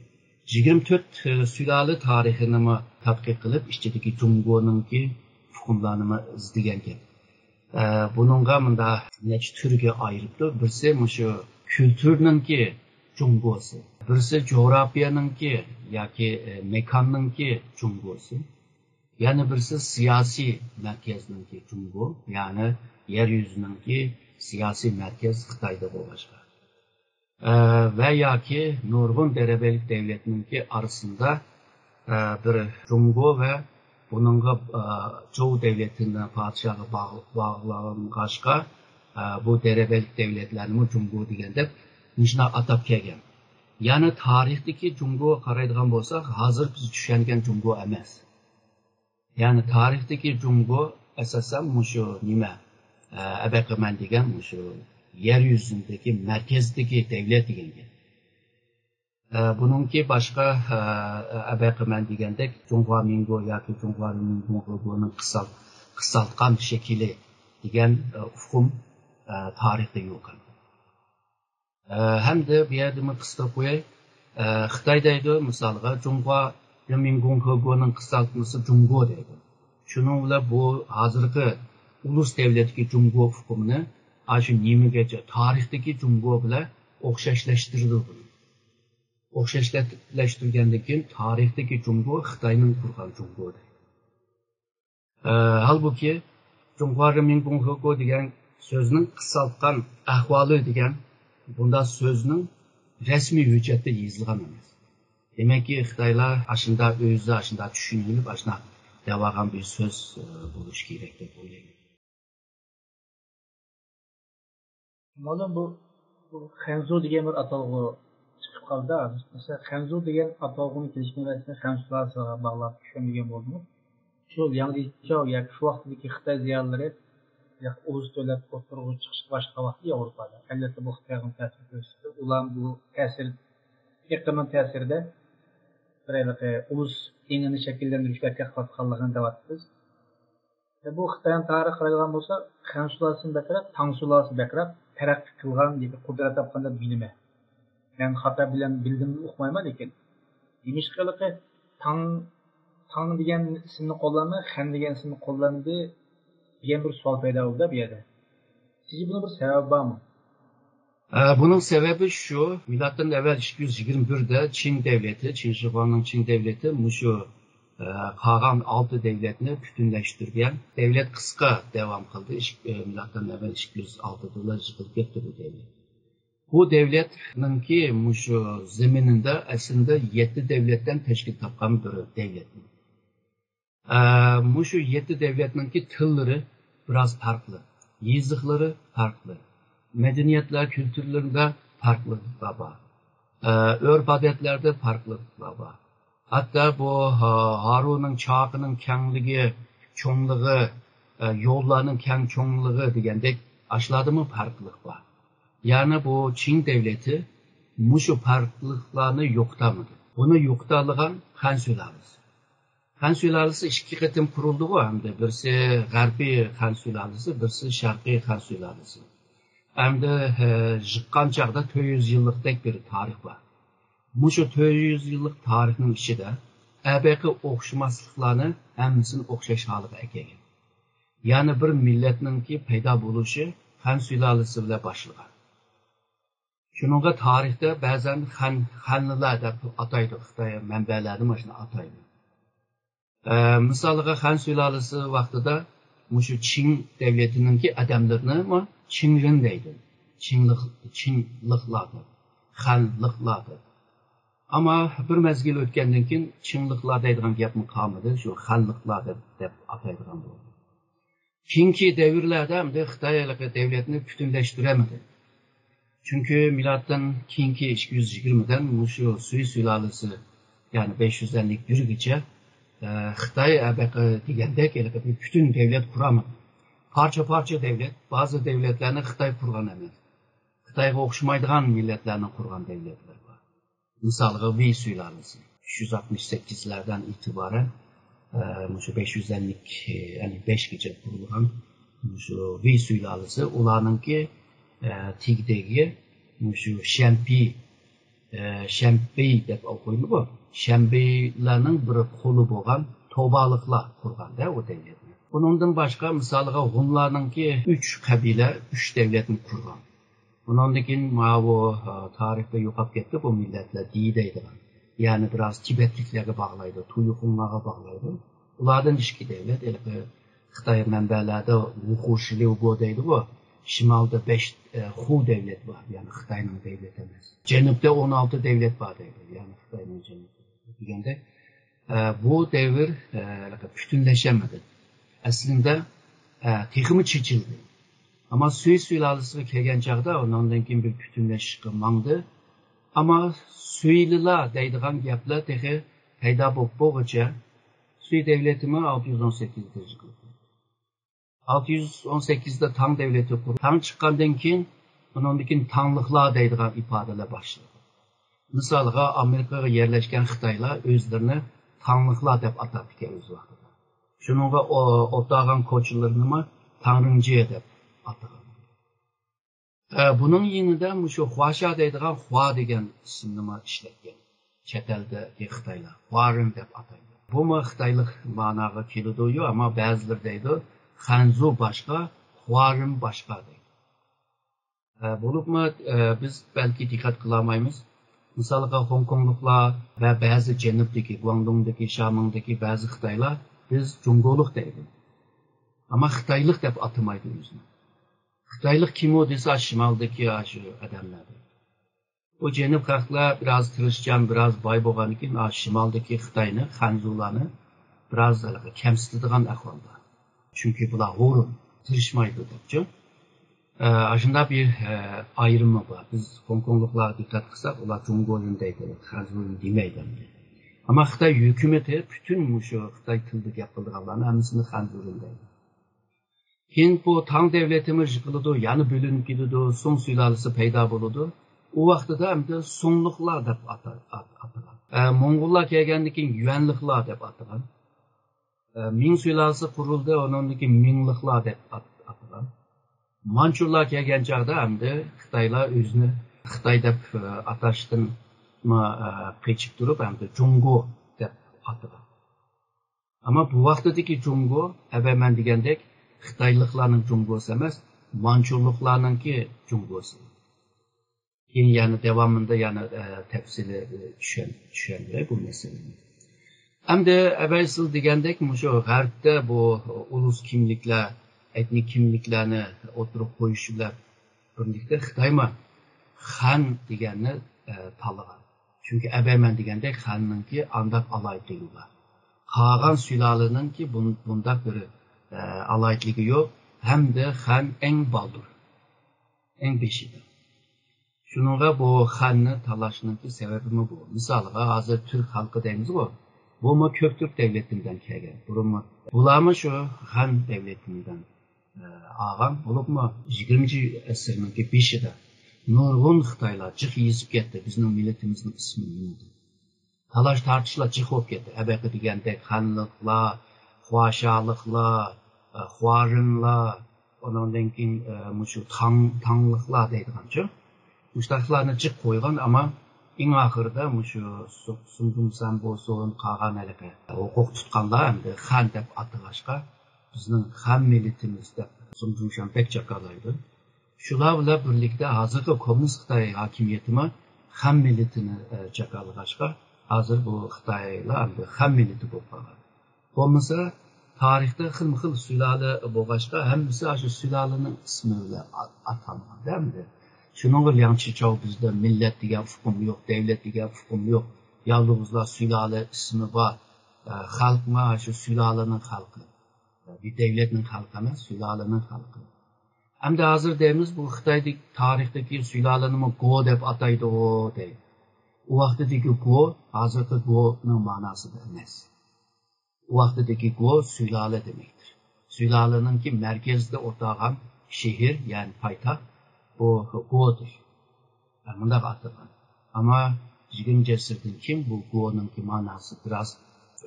يىگىرمە تۆت، ئە، سۇلالە تارىخىنىمۇ تەتقىق قىلىپ، ئىچىدىكى جۇڭگونىڭكى ئۇقۇملارنىمۇ ئىزدىگەنكەن. ئە، بۇنىڭغا مۇنداق نەچچە تۈرگە ئايرىپتۇ. بىرسى مۇشۇ كۈلتۈرنىڭكى جۇڭگوسى، بىرسى جۇغراپىيەنىڭكى ياكى، ئە، مېكاننىڭكى جۇڭگوسى. يەنە بىرسى سىياسىي مەركەزنىڭكى جۇڭگو، يەنى يەر يۈزىنىڭكى سىياسىي مەركەز خىتايدا بولغاچقا. ئە، ۋە ياكى نۇرغۇن دەرەبەگلىك دەۋلەتنىڭكى ئارىسىدا، ئە، بىر جۇڭگو ۋە بۇنىڭغا، ئە، جوۋ دەۋلىتىنىڭ پادىشاھىغا باغ-، باغلانغاچقا، ئە، بۇ دەرەبەگلىك دەۋلەتلەرنىمۇ جۇڭگو دېگەن دەپ مۇشۇنداق ئاتاپ كەلگەن. يەنى تارىختىكى جۇڭگوغا قارايدىغان بولساق، ھازىر بىز چۈشەنگەن جۇڭگو ئەمەس. يەنى تارىختىكى جۇڭگو ئاساسەن مۇشۇ نېمە، ئە، ئەبەقىمەن دېگەن مۇشۇ يەر يۈزىدىكى مەركەزدىكى دەۋلەت دېگەن گەپ. ئە، بۇنىڭكى باشقا، ئە، ئەبەقىمەن دېگەندەك جۇڭخۇا مىڭگو ياكى جۇڭخۇا مىڭگونغېگونىڭ قىسال-، قىسالتقان شەكلى دېگەن، ئە، ئۇقۇم، ئە، تارىختا يوق. ئە، ھەمدە بۇ يەردىمۇ قىستۇرۇپ قوياي. ئە، خىتاي دەيدۇ، مىسالغا، جۇڭخۇا رېمىنگۇڭخېگونىڭ قىسالتمىسى جۇڭگو دەيدۇ. شۇنىڭ بىلەن بۇ ھازىرقى ئۇلۇس دەۋلەتتىكى جۇڭگو ئۇقۇمىنى ئاشۇ نېمىگىچە، تارىختىكى جۇڭگو بىلەن ئوخشاشلاشتۇرىدۇ بۇنى. ئوخشاشلاشتۇرغاندىن كېيىن تارىختىكى جۇڭگو خىتاينىڭ قۇرغان جۇڭگو دەيدۇ. ئە، ھالبۇكى، جۇڭخۇا رېمىنگۇڭخېگو دېگەن سۆزنىڭ قىسالتقان ئەھۋالى دېگەن بۇنداق سۆزنىڭ رەسمىي ھۆججەتتە يېزىلغان ئەمەس. دېمەككى، خىتايلار ئاشۇنداق ئۆزى ئاشۇنداق چۈشىنىۋېلىپ، ئاشۇنداق دەۋالغان بىر سۆز، ئە، بولۇشى كېرەك دەپ ئويلايمەن. مۇئەللىم، بۇ، بۇ خەنزۇ دېگەن بىر ئاتالغۇ چىقىپ قالدى. مەسىلەن، خەنزۇ دېگەن ئاتالغۇنىڭ كېلىش مەنبەسىنى خەنزۇ سۇلالىسىغا باغلاپ چۈشەنمىگەن بولدىمۇ؟ شۇ لياڭ جىچاۋ ياكى شۇ ۋاقىتتىكى خىتاي زىيالىيلىرى ياكى ئۇلۇس دۆلەت ئوتتۇرىغا چىقىشقا باشلىغان ۋاقتى ياۋروپادا. ئەلۋەتتە، بۇ خىتايغىمۇ تەسىر كۆرسىتىدۇ. ئۇلار بۇ تەسىر، ئېقىمنىڭ تەسىرىدە بىر ھېلىقى ئۇلۇس ئېڭىنى شەكىللەندۈرۈشكە ھەرىكەت قىلىۋاتقانلىقىنى دەۋاتىمىز. بۇ خىتاينىڭ تارىخىغا قارايدىغان بولسا، خەن سۇلالىسىدىن بەكرەك، تاڭ سۇلالىسى بەكرەك تەرەققىي قىلغان ياكى قۇدرەت تاپقان دەپ بىلىمەن. مەن خاتا بىلەم، بىلدىم ئۇقمايمەن، لېكىن نېمىشقا ھېلىقى تاڭ، تاڭ دېگەن ئىسىمنى قوللانماي، خەن دېگەن ئىسىمنى قوللاندى دېگەن بىر سوئال پەيدا بولدى بۇ يەردە. سىزچە بۇنىڭ بىر سەۋەبى بارمۇ؟ ئە، بۇنىڭ سەۋەبى شۇ، مىلادتىن ئەۋۋەل ئىككى يۈز يىگىرمە بىردە چىڭ دەۋلىتى، چىڭ شىخۇاڭنىڭ چىڭ دەۋلىتى مۇشۇ، ئە، قالغان ئالتە دەۋلەتنى پۈتۈنلەشتۈرگەن. دەۋلەت قىسقا داۋام قىلدى. ئىش-، ئە، مىلادتىن ئەۋۋەل ئىككى يۈز ئالتىدىلا يىقىلىپ كەتتى بۇ دەۋلەت. بۇ دەۋلەتنىڭكى مۇشۇ زېمىنىدا ئەسلىدە يەتتە دەۋلەتتىن تەشكىل تاپقان بىر دەۋلەت. ئە، مۇشۇ يەتتە دەۋلەتنىڭكى تىللىرى بىراز پەرقلىق، يېزىقلىرى پەرقلىق، مەدەنىيەتلەر، كۈلتۈرلىرىدە پەرقلىقلار بار. ئە، ئۆرپ-ئادەتلەردە پەرقلىقلار بار. ھەتتا بۇ، ھا-، ھارۇنىڭ چاقىنىڭ كەڭلىكى، چوڭلۇقى، ئە، يوللارنىڭ كەڭ چوڭلۇقى دېگەندەك ئاشۇلاردىمۇ پەرقلىق بار. يەنى بۇ چىڭ دەۋلىتى مۇشۇ پەرقلىقلارنى يوقىتالمىدى. بۇنى يوقىتالىغان خەن سۇلالىسى. خەن سۇلالىسى ئىككى قېتىم قۇرۇلدىغۇ ئەمدى. بىرسى غەربىي خەن سۇلالىسى، بىرسى شەرقىي خەن سۇلالىسى. ئەمدى، ھە، يىغقان چاغدا تۆت يۈز يىللىقتەك بىر تارىخ بار. مۇشۇ تۆت يۈز يىللىق تارىخنىڭ ئىچىدە ئەبەقە ئوخشىماسلىقلارنى ھەممىسىنى ئوخشاش ھالغا ئەكەلگەن. يەنى بىر مىللەتنىڭكى پەيدا بولۇشى خەن سۇلالىسى بىلەن باشلىغان. شۇنىڭغا تارىختا بەزەن خەن، خەنلىلەر دەپ ئاتايدۇ، خىتاي مەنبەلەردە مۇشۇنى ئاتايدۇ. ئە، مىسالغا، خەن سۇلالىسى ۋاقتىدا مۇشۇ چىڭ دەۋلىتىنىڭكى ئادەملىرىنىمۇ چىڭرىن دەيدۇ. چىڭلىق، چىڭلىقلار دەپ، خەنلىقلار دەپ. ئەمما بىر مەزگىل ئۆتكەندىن كېيىن چىڭلىقلار دەيدىغان گەپمۇ قالمىدى، شۇ خەنلىقلار دەپ، دەپ ئاتايدىغان بولدى. كېيىنكى دەۋرلەردە ئەمدى خىتاي ھېلىقى دەۋلەتنى پۈتۈنلەشتۈرەلمىدى. چۈنكى مىلادتىن كېيىنكى ئىككى يۈز يىگىرمىدىن مۇشۇ سۈي سۇلالىسى، يەنى بەش يۈز ئەللىك بىرگىچە، ئە، خىتاي ئەبەقە دېگەندەك ھېلىقى بىر پۈتۈن دەۋلەت قۇرالمىدى. پارچە-پارچە دەۋلەت، بەزى دەۋلەتلەرنى خىتاي قۇرغان ئەمەس. خىتايغا ئوخشىمايدىغان مىللەتلەرنىڭ قۇرغان دەۋلەتلىرى بار. مىسالغا، ۋېي سۇلالىسى. ئۈچ يۈز ئاتمىش سەككىزلەردىن ئېتىبارەن، ئە، مۇشۇ بەش يۈز ئەللىك، ئەللىك بەشكىچە قۇرۇلغان مۇشۇ ۋېي سۇلالىسى، ئۇلارنىڭكى، ئە، تېگى-تېگى مۇشۇ شەنپى، ئە، شەنپى دەپ ئوقۇيدۇ بۇ. شەنپىلەرنىڭ بىر قولى بولغان توبالىقلار قۇرغان-دە ئۇ دەۋلەتنى. بۇنىڭدىن باشقا، مىسالغا، ھونلارنىڭكى ئۈچ قەبىلە ئۈچ دەۋلەتنى قۇرغان. ئۇنىڭدىن كېيىن ماۋۇ، ئە، تارىختا يوقاپ كەتتى بۇ مىللەتلەر دېي دەيدىغان. يەنى بىراز تىبەتلىكلەرگە باغلايدۇ، تۇيخۇڭلارغا باغلايدۇ. ئۇلاردىن ئىككى دەۋلەت، ھېلىقى خىتاي مەنبەلەردە ۋۇخۇ شىليۇگو دەيدىغۇ، شىمالدا بەش، ئە، خۇ دەۋلەت بار، يەنى خىتاينىڭ دەۋلىتى ئەمەس. جەنۇبتا ئون ئالتە دەۋلەت بار دەيدۇ، يەنى خىتاينىڭ جەنۇبى دېگەندەك. ئە، بۇ دەۋر، ئە، ھېلىقى پۈتۈنلەشەلمىدى. ئەسلىندە، ئە، تېخىمۇ چېچىلدى. ئەمما سۈي سۇلالىسىغا كەلگەن چاغدا ئۇنىڭدىن كېيىن بىر پۈتۈنلەشىشكە ماڭدى. ئەمما سۈيلىلار دەيدىغان گەپلەر تېخى پەيدا بولۇپ بولغۇچە سۈي دەۋلىتىمۇ ئالتە يۈز ئون سەككىزدە يىقىلىپ كەتتى. ئالتە يۈز ئون سەككىزدە تاڭ دەۋلىتى قۇرۇلدى. تاڭ چىققاندىن كېيىن ئۇنىڭدىن كېيىن تاڭلىقلار دەيدىغان ئىپادىلەر باشلىدى. مىسالغا، ئامېرىكىغا يەرلەشكەن خىتايلار ئۆزلىرىنى تاڭلىقلار دەپ ئاتاپتىكەن ئۆز ۋاقتىدا. شۇنىڭغا ئو-، ئوتاغان كوچىلىرىنىمۇ تاڭرىڭجيې دەپ ئاتىغان. ئە، بۇنىڭ يېنىدا مۇشۇ خۇاشيا دەيدىغان خۇا دېگەن ئىسىمنىمۇ ئىشلەتكەن. چەت ئەلدىكى خىتايلار خۇارىن دەپ ئاتايدۇ. بۇمۇ خىتايلىق ماناغا كېلىدۇ، ئەمما بەزىلىرى دەيدۇ، خەنزۇ باشقا، خۇارىن باشقا دەيدۇ. ئە، بولۇپمۇ، ئە، بىز بەلكى دىققەت قىلالمايمىز. مىسالغا، خوڭكوڭلۇقلار ۋە بەزى جەنۇبتىكى، گۇاڭدۇڭدىكى، شامىڭدىكى بەزى خىتايلار بىز جۇڭگولۇق دەيدۇ. ئەمما خىتايلىق دەپ ئاتىمايدۇ ئۆزىنى. خىتايلىق كىمۇ دېسە، شىمالدىكى ئاشۇ ئادەملەر دەيدۇ. بۇ جەنۇب خەقلەر بىراز تىرىشچان، بىراز باي بولغاندىكىن، ئاشۇ شىمالدىكى خىتاينى، خەنزۇلارنى بىراز ھېلىقى كەمسىتىدىغان ئەھۋالدا. چۈنكى بۇلار ھۇرۇن، تىرىشمايدۇ دەپچۇ. ئە، ئاشۇنداق بىر، ئە، ئايرىمى بار. بىز خوڭكوڭلۇقلارغا دىققەت قىلساق، ئۇلار جۇڭگويۈن دەيدۇ، خەنزۇيۈن دېمەيدۇ ئەمدى. ئەمما خىتاي ھۆكۈمىتى پۈتۈن مۇشۇ خىتاي تىلىدا گەپ قىلىدىغانلارنى ھەممىسىنى خەنزۇيۈن دەيدۇ. كېيىن بۇ تاڭ دەۋلىتىمۇ يىقىلىدۇ، يەنە بۆلۈنۈپ كېتىدۇ، سۇڭ سۇلالىسى پەيدا بولىدۇ. ئۇ ۋاقتىدا ئەمدى سۇڭلۇقلار دەپ ئاتا-، ئات-، ئاتىغان. ئە، موڭغۇللار كەلگەندىن كېيىن يۈەنلىقلار دەپ ئاتىغان. ئە، مىڭ سۇلالىسى قۇرۇلدى، ئۇنىڭدىن كېيىن مىڭلىقلار دەپ ئات-، ئاتىغان. مانچۇلار كەلگەن چاغدا ئەمدى خىتايلار ئۆزىنى خىتاي دەپ، ئە، ئاتاشتىن، ئە، قېچىپ تۇرۇپ، ئەمدى جۇڭگو دەپ ئاتىغان. ئەمما بۇ ۋاقتىدىكى جۇڭگو، ئەۋەل مەن دېگەندەك، خىتايلىقلارنىڭ جۇڭگوسى ئەمەس، مانچۇلۇقلارنىڭكى جۇڭگوسى. كېيىن يەنە داۋامىدا يەنە، ئە، تەپسىلىي، ئە، چۈشەن-، چۈشەندۈرەي بۇ مەسىلىنى. ئەمدى ئەۋەل سىز دېگەندەك، مۇشۇ غەربتە بۇ ئۇلۇس كىملىكلەر، ئېتنىك كىملىكلەرنى ئوتتۇرىغا قويۇش بىلەن بىرلىكتە خىتايمۇ خەن دېگەننى، ئە، تاللىغان. چۈنكى ئەبەمەن دېگەندەك خەننىڭكى ئانداق ئالاھىدىلىكى بار. قالغان سۇلالىنىڭكى بۇن-، بۇنداق بىر، ئە، ئالاھىدىلىكى يوق ھەمدە خەن ئەڭ بالدۇر، ئەڭ بېشىدا. شۇنىڭغا بۇ خەننى تاللاشنىڭكى سەۋەبىمۇ بۇ. مىسالغا، ھازىر تۈرك خەلقى دەيمىزغۇ، بۇمۇ كۆك تۈرك دەۋلىتىدىن كەلگەن. بۇرۇنمۇ، بۇلارمۇ شۇ خەن دەۋلىتىدىن ئالغان بولۇپمۇ، يىگىرمىنچى ئەسىرنىڭكى بېشىدا نۇرغۇن خىتايلار جىق يېزىپ كەتتى، بىزنىڭ مىللىتىمىزنىڭ ئىسمىنى يېڭىدى. تالاش تارتىشلار جىق بولۇپ كەتتى. ئەبەقە دېگەندەك خەنلىقلار، خۇاشالىقلار، ئە، خۇارىنلار، ئۇنىڭدىن كېيىن، ئە، مۇشۇ تاڭ-، تاڭلىقلار دەيدىغانچۇ. مۇشۇنداقلارنى جىق قويغان، ئەمما ئەڭ ئاخىرىدا مۇشۇ سۇ-، سۇڭجۇڭسەن بولسۇن، قالغان ھېلىقى ھوقۇق تۇتقانلار ئەمدى خەن دەپ ئاتىغاچقا، بىزنىڭ خەن مىللىتىمىز دەپ سۇڭجۇڭشەن بەك جاكارلايدۇ. شۇلار بىلەن بىرلىكتە ھازىرقى كوممۇنىست خىتاي ھاكىمىيىتىمۇ خەن مىللىتىنى، ئە، جاكارلىغاچقا، ھازىر بۇ خىتايلار ئەمدى خەن مىللىتى بولۇپ قالغان. بولمىسا، تارىختا خىلمۇ خىل سۇلالە بولغاچقا، ھەممىسى ئاشۇ سۇلالىنىڭ ئىسمى بىلەن ئات-، ئاتالغان ئەمدى. شۇنىڭغا لياڭ چىچاۋ بىزدە مىللەت دېگەن ئۇقۇم يوق، دەۋلەت دېگەن ئۇقۇم يوق. يالغۇزلا سۇلالە ئىسمى بار. ئە، خەلقمۇ شۇ سۇلالىنىڭ خەلقى. بىر دەۋلەتنىڭ خەلقى ئەمەس، سۇلالىنىڭ خەلقى. ئەمدى ھازىر دەيمىز، بۇ خىتايدىكى تارىختىكى سۇلالىنىمۇ گو دەپ ئاتايدۇ دەيدۇ. ئۇ ۋاقتىدىكى گو ھازىرقى گونىڭ ماناسىدا ئەمەس. ئۇ ۋاقتىدىكى گو سۇلالە دېمەكتۇر. سۇلالىنىڭكى مەركەزدە ئولتۇرغان شەھەر، يەنى پايتەخت، بۇ گودۇر. مۇنداق ئاتىغان. ئەمما يىگىرمىنچى ئەسىردىن كېيىن بۇ گونىڭكى ماناسى بىراز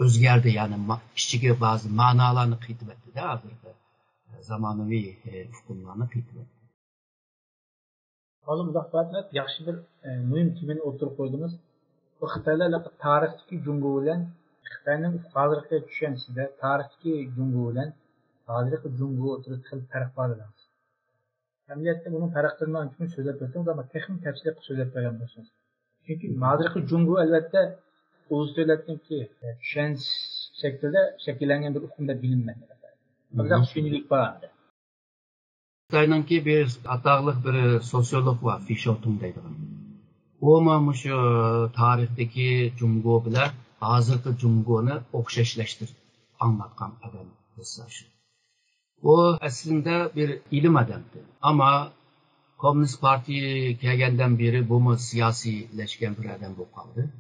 ئۆزگەردى، يەنى ما-، ئىچىگە بەزى مانالارنى قېتىۋەتتى-دە، ھازىرقى زامانىۋى، ئە، ئۇقۇملارنى قېتىۋەتتى. ھازىر مۇنداق بىر ياخشى بىر، ئە، مۇھىم تېمىنى ئوتتۇرىغا قويدىڭىز. بۇ خىتايلار تارىختىكى جۇڭگو بىلەن خىتاينىڭ ھازىرقى چۈشەنچىسىدە تارىختىكى جۇڭگو بىلەن ھازىرقى جۇڭگو ئوتتۇرىدا خېلى پەرق بار دېدىڭىز. ئەمەلىيەتتە بۇنىڭ پەرقلىرىنى ئانچە سۆزلەپ ئۆتتىڭىز، ئەمما تېخىمۇ تەپسىلىي قىلىپ سۆزلەپ بەرگەن بولسىڭىز. چۈنكى ھازىرقى جۇڭگو ئەلۋەتتە ئۇلۇس دۆلەتنىڭكى چۈشەنچە شەكلىدە شەكىللەنگەن بىر ئۇقۇم دەپ بىلىنمەيدۇ. بىراق سۈنئىيلىك بار ئەمدى. خىتاينىڭكى بىر ئاتاقلىق بىر سوسىيولوگ بار، فىشوتۇڭ دەيدىغان. ئۇمۇ مۇشۇ تارىختىكى جۇڭگو بىلەن ھازىرقى جۇڭگونى ئوخشاشلاشتۇرۇپ ئاڭلاتقان ئادەم بولسا شۇ. ئۇ ئەسلىدە بىر ئىلىم ئادەمدى. ئەمما كوممۇنىست پارتىيە كەلگەندىن بېرى بۇمۇ سىياسىيلەشكەن بىر ئادەم بولۇپ قالدى.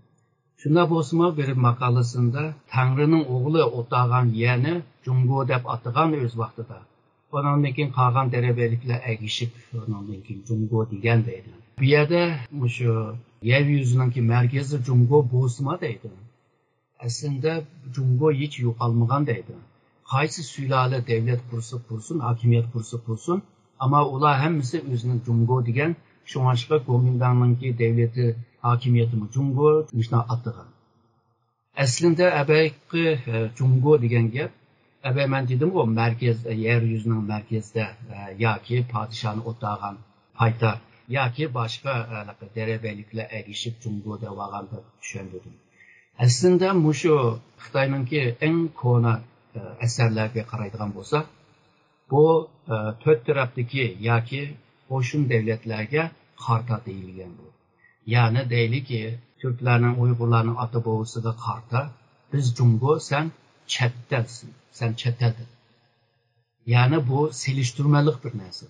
شۇنداق بولسىمۇ، بىر ماقالىسىدا تەڭرىنىڭ ئوغلى ئولتۇرغان يەرنى جۇڭگو دەپ ئاتىغان ئۆز ۋاقتىدا. ئۇنىڭدىن كېيىن قالغان دەرەبەگلىكلەر ئەگىشىپ، ئۇنىڭدىن كېيىن جۇڭگو دېگەن دەيدۇ. بۇ يەردە مۇشۇ يەر يۈزىنىڭكى مەركىزى جۇڭگو بولسىمۇ دەيدۇ. ئەسلىدە جۇڭگو ھېچ يوقالمىغان دەيدۇ. قايسى سۇلالە دەۋلەت قۇرسا قۇرسۇن، ھاكىمىيەت قۇرسا قۇرسۇن، ئەمما ئۇلار ھەممىسى ئۆزىنى جۇڭگو دېگەن، شۇڭلاشقا گومىنداڭنىڭكى دەۋلىتى، ھاكىمىيىتىمۇ جۇڭگو، مۇشۇنداق ئاتىغان. ئەسلىدە ئەبەيقى، ئە، جۇڭگو دېگەن گەپ، ئەبەي مەن دېدىمغۇ، مەركەز، يەر يۈزىنىڭ مەركىزىدە، ئە، ياكى پادىشاھنى ئولتۇرغان پايتەخت ياكى باشقا، ئە، دەرەبەگلىكلەر ئەگىشىپ جۇڭگو دەۋالغان دەپ چۈشەندۈردۈم. ئەسلىدە مۇشۇ خىتاينىڭكى ئەڭ كونا، ئە، ئەسەرلەرگە قارايدىغان بولساق، بۇ، ئە، تۆت تەرەپتىكى ياكى قوشۇن دەۋلەتلەرگە قارتا دېيىلگەن بۇ. يەنى دەيلىكى، تۈركلەرنىڭ، ئۇيغۇرلارنىڭ ئاتا بوۋىسىغا قارتا، بىز جۇڭگو، سەن چەت ئەلسەن، سەن چەت ئەلدىن. يەنى بۇ سېلىشتۇرمىلىق بىر نەرسە.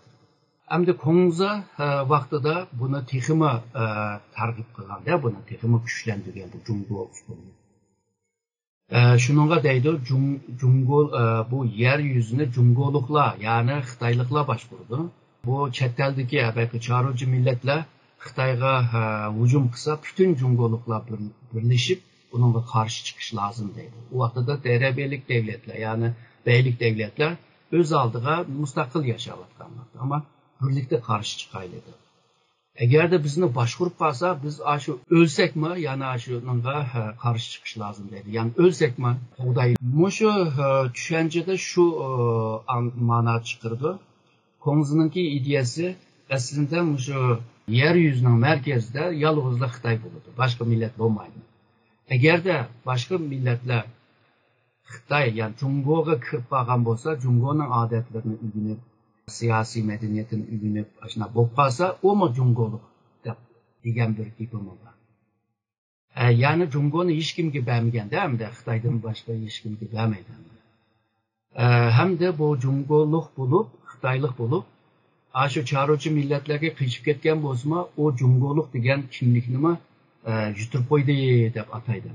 ئەمدى كۇڭزا، ئە، ۋاقتىدا بۇنى تېخىمۇ، ئە، تەرغىب قىلغاندا، بۇنى تېخىمۇ كۈچلەندۈرگەن بۇ جۇڭگو ئۇقۇمى. ئە، شۇنىڭغا دەيدۇ، جۇڭ-، جۇڭگو، ئە، بۇ يەر يۈزىنى جۇڭگولۇقلار، يەنى خىتايلىقلار باشقۇرىدۇ. بۇ چەت ئەلدىكى ھەقىقىي چارۋىچى مىللەتلەر خىتايغا، ئە، ھۇجۇم قىلسا، پۈتۈن جۇڭگولۇقلار بىر-، بىرلىشىپ، ئۇنىڭغا قارشى چىقىش لازىم دەيدۇ. ئۇ ۋاقتىدا دەرەبەگلىك دەۋلەتلەر، يەنى بەگلىك دەۋلەتلەر ئۆز ئالدىغا مۇستەقىل ياشاۋاتقان ۋاقىت. ئەمما بىرلىكتە قارشى چىقايلى دەپ. ئەگەردە بىزنى باشقۇرۇپ قالسا، بىز ئاشۇ ئۆلسەكمۇ، يەنە ئاشۇنىڭغا، ھە، قارشى چىقىش لازىم دەيدۇ. يەنى ئۆلسەكمۇ، قوغداي. مۇشۇ، ھە، چۈشەنچىدە شۇ، ئە، ئان-، مانا چىقىرىدۇ. كۇڭزىنىڭكى ئىدىيەسى ئەسلىدە مۇشۇ يەر يۈزىنىڭ مەركەزىدە يالغۇزلا خىتاي بولىدۇ. باشقا مىللەت بولمايدۇ. ئەگەردە باشقا مىللەتلەر خىتاي، يەنى جۇڭگوغا كىرىپ قالغان بولسا، جۇڭگونىڭ ئادەتلىرىنى ئۆگىنىپ، سىياسىي مەدەنىيىتىنى ئۆگىنىپ، ئاشۇنداق بولۇپ قالسا، ئۇمۇ جۇڭگولۇق دەپ دېگەن بىر گېپىمۇ بار. ئە، يەنى جۇڭگونى ھېچكىمگە بەرمىگەندە، ئەمدى خىتايدىن باشقا ھېچكىمگە بەرمەيدۇ. ئە، ھەمدە بۇ جۇڭگولۇق بولۇپ، خىتايلىق بولۇپ، ئاشۇ چارۋىچى مىللەتلەرگە قېچىپ كەتكەن بولسىمۇ، ئۇ جۇڭگولۇق دېگەن كىملىكنىمۇ، ئە، يۇتۇپ قويدى دەپ ئاتايدۇ.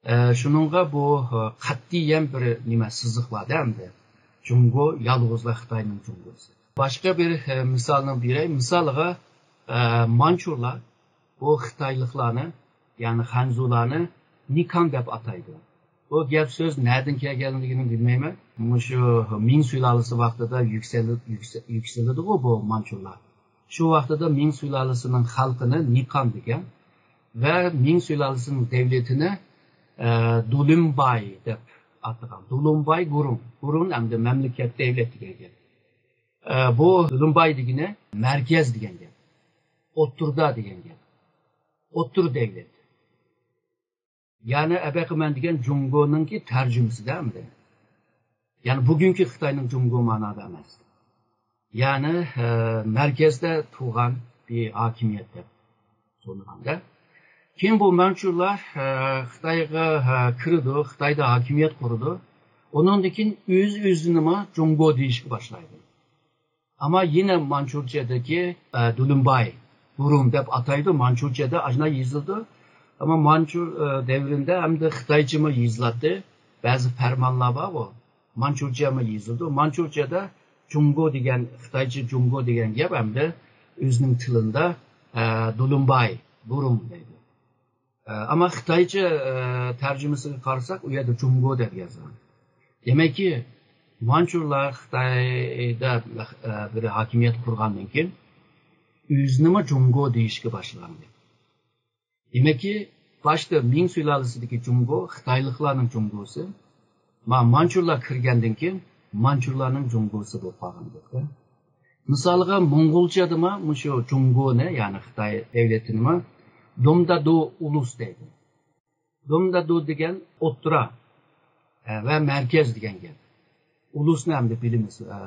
ئە، شۇنىڭغا بۇ، ئە، قەتئىيەن بىر نېمە سىزىق بار-دە ئەمدى. جۇڭگو يالغۇزلا خىتاينىڭ جۇڭگوسى. باشقا بىر، ئە، مىسالنى بېرەي. مىسالغا، ئە، مانچۇلار بۇ خىتايلىقلارنى، يەنى خەنزۇلارنى نىكان دەپ ئاتايدۇ. بۇ گەپ سۆز نەدىن كەلگەنلىكىنى بىلمەيمەن. مۇشۇ مىڭ سۇلالىسى ۋاقتىدا يۈكسىلى-، يۈكسە-، يۈكسىلىدىغۇ بۇ مانچۇلار. شۇ ۋاقتىدا مىڭ سۇلالىسىنىڭ خەلقىنى نىقان دېگەن ۋە مىڭ سۇلالىسىنىڭ دەۋلىتىنى، ئە، دۇلۇمباي دەپ ئاتىغان. دۇلۇمباي گۇرۇڭ. گۇرۇڭ ئەمدى مەملىكەت، دەۋلەت دېگەن گەپ. ئە، بۇ دۇلۇمباي دېگىنى مەركەز دېگەن گەپ. ئوتتۇرىدا دېگەن گەپ. ئوتتۇرا دەۋلەت. يەنى ئەبەقىمەن دېگەن جۇڭگونىڭكى تەرجىمىسىدە ئەمدى. يەنى بۈگۈنكى خىتاينىڭ جۇڭگو مانادا ئەمەس. يەنى، ئە، مەركەزدە تۇرغان بىر ھاكىمىيەت دەپ سورىغاندا. كېيىن بۇ مانچۇلار، ئە، خىتايغا، ئە، كىرىدۇ، خىتايدا ھاكىمىيەت قۇرىدۇ. ئۇنىڭدىن كېيىن ئۆز-ئۆزىنىمۇ جۇڭگو دېيىشكە باشلايدۇ. ئەمما يەنە مانچۇرچەدىكى، ئە، دۇلۇمباي، گۇرۇڭ دەپ ئاتايدۇ. مانچۇرچەدە ئاشۇنداق يېزىلىدۇ. ئەمما مانچۇر، ئە، دەۋرىدە ئەمدى خىتايچىمۇ يېزىلاتتى. بەزى پەرمانلار بار ئۇ. مانچۇرچەمۇ يېزىلىدۇ. مانچۇرچەدە جۇڭگو دېگەن، خىتايچە جۇڭگو دېگەن گەپ ئەمدى ئۆزىنىڭ تىلىدا، ئە، دۇلۇمباي، گۇرۇڭ دەيدۇ. ئە، ئەمما خىتايچە، ئە، تەرجىمىسىگە قارىساق، ئۇ يەردە جۇڭگو دەپ يازغان. دېمەككى، مانچۇلار خىتايدا، ئە، بىر ھاكىمىيەت قۇرغاندىن كېيىن، ئۆزىنىمۇ جۇڭگو دېيىشكە باشلىغان. دېمەككى، باشتا مىڭ سۇلالىسىدىكى جۇڭگو خىتايلىقلارنىڭ جۇڭگوسى، ما-، مانچۇلار كىرگەندىن كېيىن مانچۇلارنىڭ جۇڭگوسى بولۇپ قالغان گەپكە. مىسالغا، موڭغۇلچىدىمۇ مۇشۇ جۇڭگونى، يەنى خىتاي دەۋلىتىنىمۇ دومدادۇ ئۇلۇس دەيدۇ. دومدادۇ دېگەن ئوتتۇرا، ئە، ۋە مەركەز دېگەن گەپ. ئۇلۇسنى ئەمدى بىلىمىز، ئە،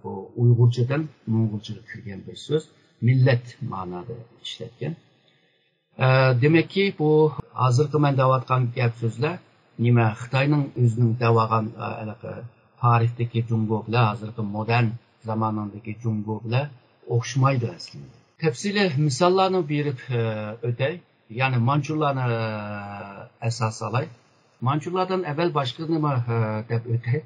بۇ ئۇيغۇرچىدىن موڭغۇلچىغا كىرگەن بىر سۆز، مىللەت مانادا ئىشلەتكەن. ئە، دېمەككى، بۇ ھازىرقى مەن دەۋاتقان گەپ سۆزلەر نېمە، خىتاينىڭ ئۆزىنىڭ دەۋالغان، ئە، ھېلىقى تارىختىكى جۇڭگو بىلەن ھازىرقى مودېرن زامانىڭدىكى جۇڭگو بىلەن ئوخشىمايدۇ ئەسلىدە. تەپسىلىي مىساللارنى بېرىپ، ئە، ئۆتەي. يەنى مانچۇلارنى، ئە، ئاساس ئالاي. مانچۇلاردىن ئەۋۋەل باشقا نېمە، ئە، دەپ ئۆتەي.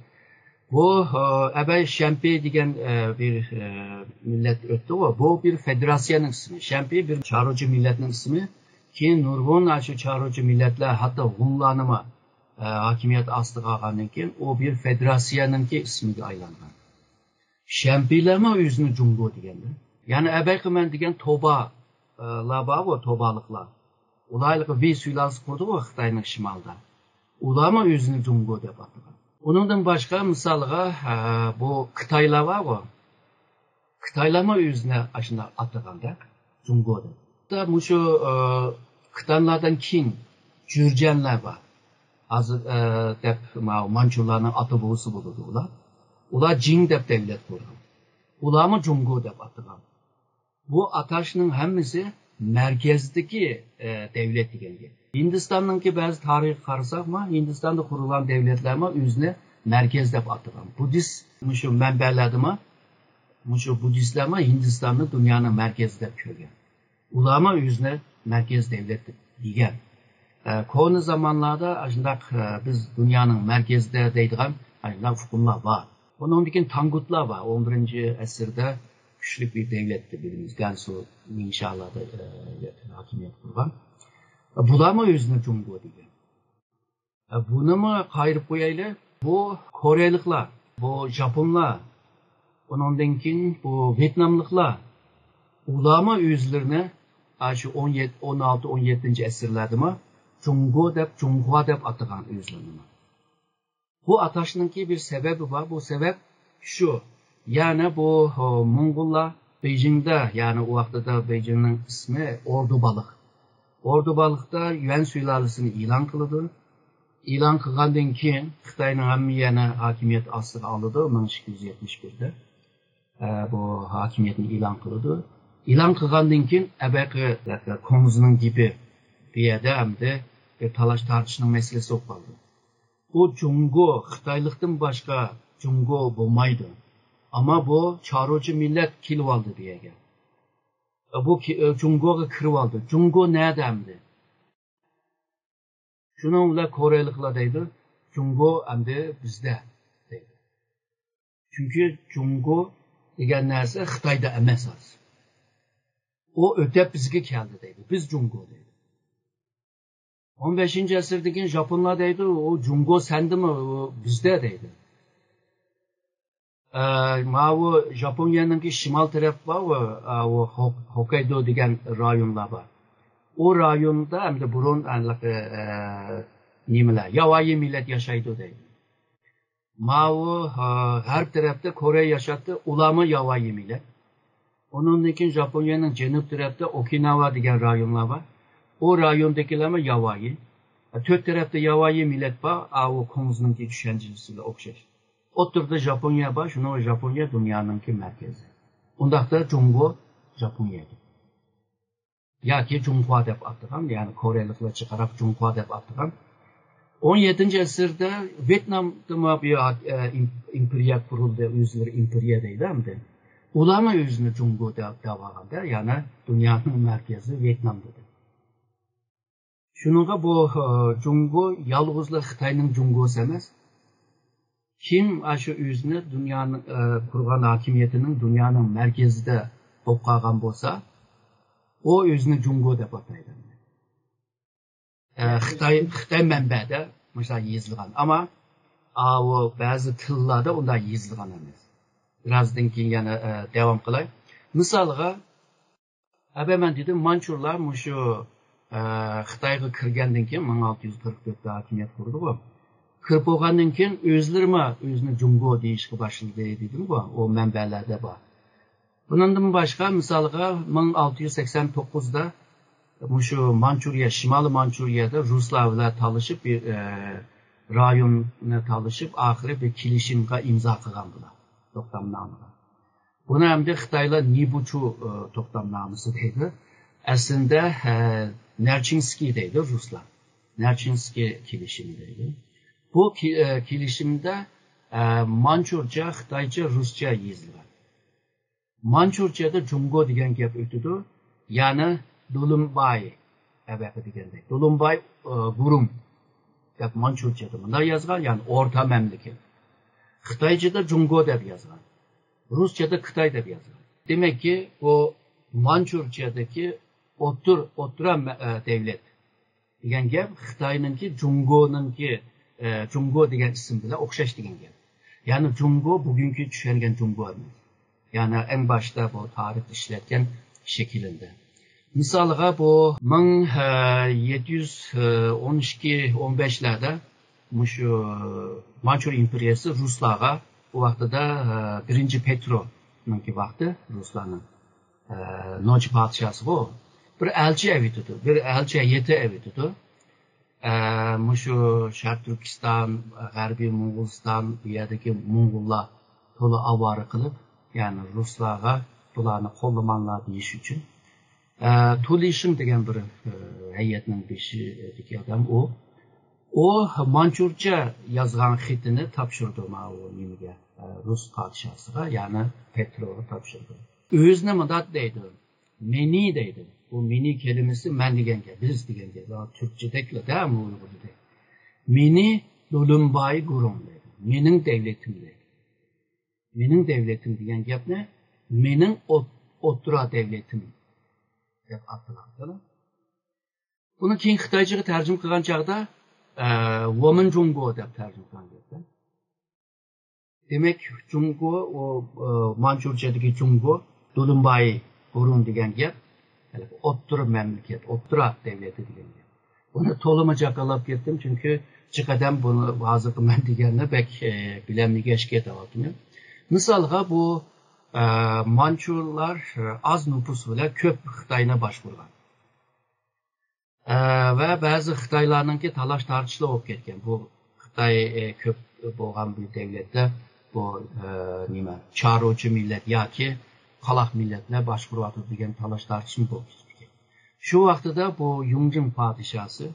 بۇ، ئە، ئەبەي شەمپى دېگەن، ئە، بىر، ئە، مىللەت ئۆتتىغۇ. بۇ بىر فېدېراتسىيەنىڭ ئىسمى. شەمپى بىر چارۋىچى مىللەتنىڭ ئىسمى. كېيىن نۇرغۇن ئاشۇ چارۋىچى مىللەتلەر، ھەتتا ھۇنلارنىمۇ، ئە، ھاكىمىيەت ئاستىغا ئالغاندىن كېيىن، ئۇ بىر فېدېراتسىيەنىڭكى ئىسمىگە ئايلانغان. شەمپىلەرمۇ ئۆزىنى جۇڭگو دېگەندە. يەنى ئەبەي قىمەن دېگەن توبا، ئە، لار بارغۇ، توبالىقلار. ئۇلار ھېلىقى ۋېي سۇلالىسى قۇردىغۇ خىتاينىڭ شىمالىدا. ئۇلارمۇ ئۆزىنى جۇڭگو دەپ ئاتىغان. ئۇنىڭدىن باشقا مىسالغا، ئە، بۇ خىتايلار بارغۇ. خىتايلارمۇ ئۆزىنى ئاشۇنداق ئاتىغاندا، جۇڭگو دەپ. مۇشۇ، ئە، خىتانلاردىن كېيىن جۈرجەنلەر بار. ھازىر، ئە، دەپ ماۋۇ مانچۇلارنىڭ ئاتا بوۋىسى بولىدۇ ئۇلار. ئۇلار جىڭ دەپ دەۋلەت قۇرغان. ئۇلارمۇ جۇڭگو دەپ ئاتىغان. بۇ ئاتاشنىڭ ھەممىسى مەركەزدىكى، ئە، دەۋلەت دېگەن گەپ. ھىندىستاننىڭكى بەزى تارىخىغا قارىساقمۇ، ھىندىستاندا قۇرۇلغان دەۋلەتلەرمۇ ئۆزىنى مەركەز دەپ ئاتىغان. بۇددىست مۇشۇ مەنبەلەردىمۇ، مۇشۇ بۇددىستلارمۇ ھىندىستاننى دۇنيانىڭ مەركەزى دەپ كۆرگەن. ئۇلارمۇ ئۆزىنى مەركەز دەۋلەت دەپ دېگەن. ئە، كونا زامانلاردا ئاشۇنداق، ئە، بىز دۇنيانىڭ مەركىزىدە دەيدىغان ئاشۇنداق ئۇقۇملار بار. ئۇنىڭدىن كېيىن تاڭگۇتلار بار. ئون بىرىنچى ئەسىردە كۈچلۈك بىر دەۋلەت دەپ بىلىمىز. گەنسۇ، نىڭشالاردا، ئە، ھاكىمىيەت قۇرغان. بۇلارمۇ ئۆزىنى جۇڭگو دېگەن. ئە، بۇنىمۇ قايرىپ قويايلى. بۇ كورېيلىقلار، بۇ ژاپونلار، ئۇنىڭدىن كېيىن بۇ ۋيېتناملىقلار، ئۇلارمۇ ئۆزلىرىنى، ئا، شۇ ئون يەتتە، ئون ئالتە، ئون يەتتىنچى ئەسىرلەردىمۇ جۇڭگو دەپ، جۇڭخۇا دەپ ئاتىغان ئۆزلىرىنىمۇ. بۇ ئاتاشنىڭكى بىر سەۋەبى بار. بۇ سەۋەب شۇ. يەنى بۇ، ھو، موڭغۇللار بېيجىڭدا، يەنى ئۇ ۋاقتىدا بېيجىڭنىڭ ئىسمى ئوردۇبالىق. ئوردۇبالىقتا يۈەن سۇلالىسىنى ئېلان قىلىدۇ. ئېلان قىلغاندىن كېيىن خىتاينىڭ ھەممە يەرنى ھاكىمىيەت ئاستىغا ئالىدۇ مىڭ ئىككى يۈز يەتمىش بىردە. ئە، بۇ ھاكىمىيەتنى ئېلان قىلىدۇ. ئېلان قىلغاندىن كېيىن ئەبەقى كۇڭزىنىڭ گېپى بۇ يەردە ئەمدى بىر تالاش تارتىشنىڭ مەسىلىسى بولۇپ قالدى. بۇ جۇڭگو، خىتايلىقتىن باشقا جۇڭگو بولمايدۇ. ئەمما بۇ چارۋىچى مىللەت كېلىۋالدى بۇ يەرگە. بۇ كى-، جۇڭگوغا كىرىۋالدى. جۇڭگو نەدە ئەمدى؟ شۇنىڭ بىلەن كورېيلىقلار دەيدۇ، جۇڭگو ئەمدى بىزدە دەيدۇ. چۈنكى جۇڭگو دېگەن نەرسە خىتايدا ئەمەس ھازىر. ئۇ ئۆتەپ بىزگە كەلدى دەيدۇ. بىز جۇڭگو دەيدۇ. ئون بەشىنچى ئەسىردىن كېيىن ژاپونلار دەيدۇ، ئۇ جۇڭگو سەندىمۇ، ئۇ بىزدە دەيدۇ. ئە، ماۋۇ ژاپونىيەنىڭكى شىمال تەرەپ بار، ئۇ، ئە، ئۇ ھوك-، ھوكايدو دېگەن رايونلار بار. ئۇ رايوندا ئەمدى بۇرۇن ھېلىقى، ئە، نېمىلەر، ياۋايى مىللەت ياشايدۇ دەيدۇ. ماۋۇ، ئە، غەرب تەرەپتە كورېيە ياشايتتى، ئۇلارمۇ ياۋايى مىللەت. ئۇنىڭدىن كېيىن ژاپونىيەنىڭ جەنۇب تەرەپتە ئوكىناۋا دېگەن رايونلار بار. ئۇ رايوندىكىلەرمۇ ياۋايى. تۆت تەرەپتە ياۋايى مىللەت بار، ئاۋۇ كۇڭزنىڭكى چۈشەنچىسىگە ئوخشاش. ئوتتۇرىدا ژاپونىيە بار، شۇنىڭ ژاپونىيە دۇنيانىڭكى مەركىزى. ئۇنداقتا جۇڭگو ژاپونىيەدە. ياكى جۇڭخۇا دەپ ئاتىغان، يەنى كورېيلىقلارچە قاراپ جۇڭخۇا دەپ ئاتىغان. ئون يەتتىنچى ئەسىردە ۋيېتنامدىمۇ بىر، ئە، ئىم-، ئىمپېرىيە قۇرۇلدى، ئۆزلىرى ئىمپېرىيە دەيدۇ ئەمدى. ئۇلارمۇ ئۆزىنى جۇڭگو دەپ، دەپ ئالغاندا، يەنى دۇنيانىڭ مەركىزى ۋيېتنام دېدى. شۇنىڭغا بۇ، ئە، جۇڭگو يالغۇزلا خىتاينىڭ جۇڭگوسى ئەمەس. كىم ئاشۇ ئۆزىنى دۇنيانىڭ، ئە، قۇرغان ھاكىمىيىتىنىڭ دۇنيانىڭ مەركىزىدە بولۇپ قالغان بولسا، ئۇ ئۆزىنى جۇڭگو دەپ ئاتايدۇ. ئە، خىتاي، خىتاي مەنبەدە مۇشۇنداق يېزىلغان. ئەمما ئاۋۇ بەزى تىللاردا ئۇنداق يېزىلغان ئەمەس. بىرازدىن كېيىن يەنە، ئە، داۋام قىلاي. مىسالغا، ئەبە مەن دېدىم، مانچۇرلار مۇشۇ، ئە، خىتايغا كىرگەندىن كېيىن، مىڭ ئالتە يۈز قىرىق تۆتتە ھاكىمىيەت قۇردىغۇ. كىرىپ بولغاندىن كېيىن ئۆزلىرىمۇ ئۆزىنى جۇڭگو دېيىشكە باشلىدى دېدىمغۇ، ئۇ مەنبەلەردە بار. بۇنىڭدىن باشقا، مىسالغا، مىڭ ئالتە يۈز سەكسەن توققۇزدا مۇشۇ مانچۇرىيە، شىمالىي مانچۇرىيەدە رۇسلار بىلەن تالىشىپ، بىر، ئە، رايوننى تالىشىپ، ئاخىرى بىر كېلىشىمگە ئىمزا قىلغان بۇلار، توختامنامىغا. بۇنى ئەمدى خىتايلار نىبۇچۇ، ئە، توختامنامىسى دەيدۇ. ئەسلىدە، ئە، نەرچىنسكىي دەيدۇ رۇسلار. نەرچىنسكىي كېلىشىمى دەيدۇ. بۇ كې-، ئە، كېلىشىمدە، ئە، مانچۇرچە، خىتايچە، رۇسچە يېزىلغان. مانچۇرچەدە جۇڭگو دېگەن گەپ ئۆتىدۇ. يەنى دولۇمباي ئەۋەقە دېگەندەك. دولۇمباي، ئە، گۇرۇڭ دەپ مانچۇرچەدە مۇنداق يازغان، يەنى ئورتا مەملىكەت. خىتايچىدا جۇڭگو دەپ يازغان. رۇسچەدە خىتاي دەپ يازغان. دېمەككى، بۇ مانچۇرچەدىكى ئوتتۇر-، ئوتتۇرا مە-، ئە، دەۋلەت دېگەن گەپ خىتاينىڭكى جۇڭگونىڭكى، ئە، جۇڭگو دېگەن ئىسىم بىلەن ئوخشاش دېگەن گەپ. يەنى جۇڭگو بۈگۈنكى چۈشەنگەن جۇڭگو ئەمەس. يەنى ئەڭ باشتا بۇ تارىختا ئىشلەتكەن شەكلىدە. مىسالغا بۇ مىڭ يەتتە يۈز ئون ئىككى ئون بەشلەردە مۇشۇ مانچۇر ئىمپېرىيەسى رۇسلارغا، ئۇ ۋاقتىدا، ئە، بىرىنچى پېترونىڭكى ۋاقتى رۇسلارنىڭ، ئە، نوچى پادىشاسىغۇ بىر ئەلچى ئەۋېتىدۇ، بىر ئەلچى ھەيئىتى ئەۋېتىدۇ. ئە، مۇشۇ شەرقىي تۈركىستان، غەربىي موڭغۇلىستان، بۇ يەردىكى موڭغۇللار تولا ئاۋارە قىلىپ، يەنى رۇسلارغا بۇلارنى قوللىماڭلار دېيىش ئۈچۈن. ئە، تۇلىشىم دېگەن بىر، ئە، ھەيئەتنىڭ بېشىدىكى ئادەم ئۇ. ئۇ مانچۇرچە يازغان خېتىنى تاپشۇرىدۇ ماۋۇ نېمىگە، ئە، رۇس پادىشاسىغا، يەنى پېتروغا تاپشۇرىدۇ. ئۆزىنى مۇنداق دەيدۇ، مېنى دەيدۇ. بۇ مېنى كەلىمىسى مەن دېگەن گەپ، بىز دېگەن گەپ. تۈركچىدەكلا-دە، ئۇيغۇردەك. مېنى دولۇمباي گۇرۇڭ دەيدۇ. مېنىڭ دەۋلىتىم دەيدۇ. مېنىڭ دەۋلىتىم دېگەن گەپنى مېنىڭ ئوت-، ئوتتۇرا دەۋلىتىم دەپ ئاتىغان. بۇنى كېيىن خىتايچىغا تەرجىمە قىلغان چاغدا، ئە، ۋومىن جۇڭگو دەپ تەرجىمە قىلغان گەپ. دېمەك، جۇڭگو، ئۇ، ئە، مانچۇرچەدىكى جۇڭگو، دولۇمباي گۇرۇڭ دېگەن گەپ، ئوتتۇرا مەملىكەت، ئوتتۇرا دەۋلىتى دېگەن گەپ. بۇنى تولىمۇ جاكارلاپ كەتتىم، چۈنكى جىق ئادەم بۇنى ھازىرقى مەن دېگەننى بەك، ئە، بىلەلمىگەچكە دەۋاتىمەن. مىسالغا، بۇ، ئە، مانچۇلار، ئە، ئاز نوپۇس بىلەن كۆپ خىتاينى باشقۇرغان. ئە، ۋە بەزى خىتايلارنىڭكى تالاش-تارتىشلىرى بولۇپ كەتكەن. بۇ خىتاي، ئە، كۆپ بولغان بىر دەۋلەتتە بۇ، ئە، نېمە، چارۋىچى مىللەت ياكى قالاق مىللەتلەر باشقۇرۇۋاتىدۇ دېگەن تالاش-تارتىشمۇ بولۇپ كېتىدىكەن. شۇ ۋاقتىدا بۇ يۇڭجىڭ پادىشاسى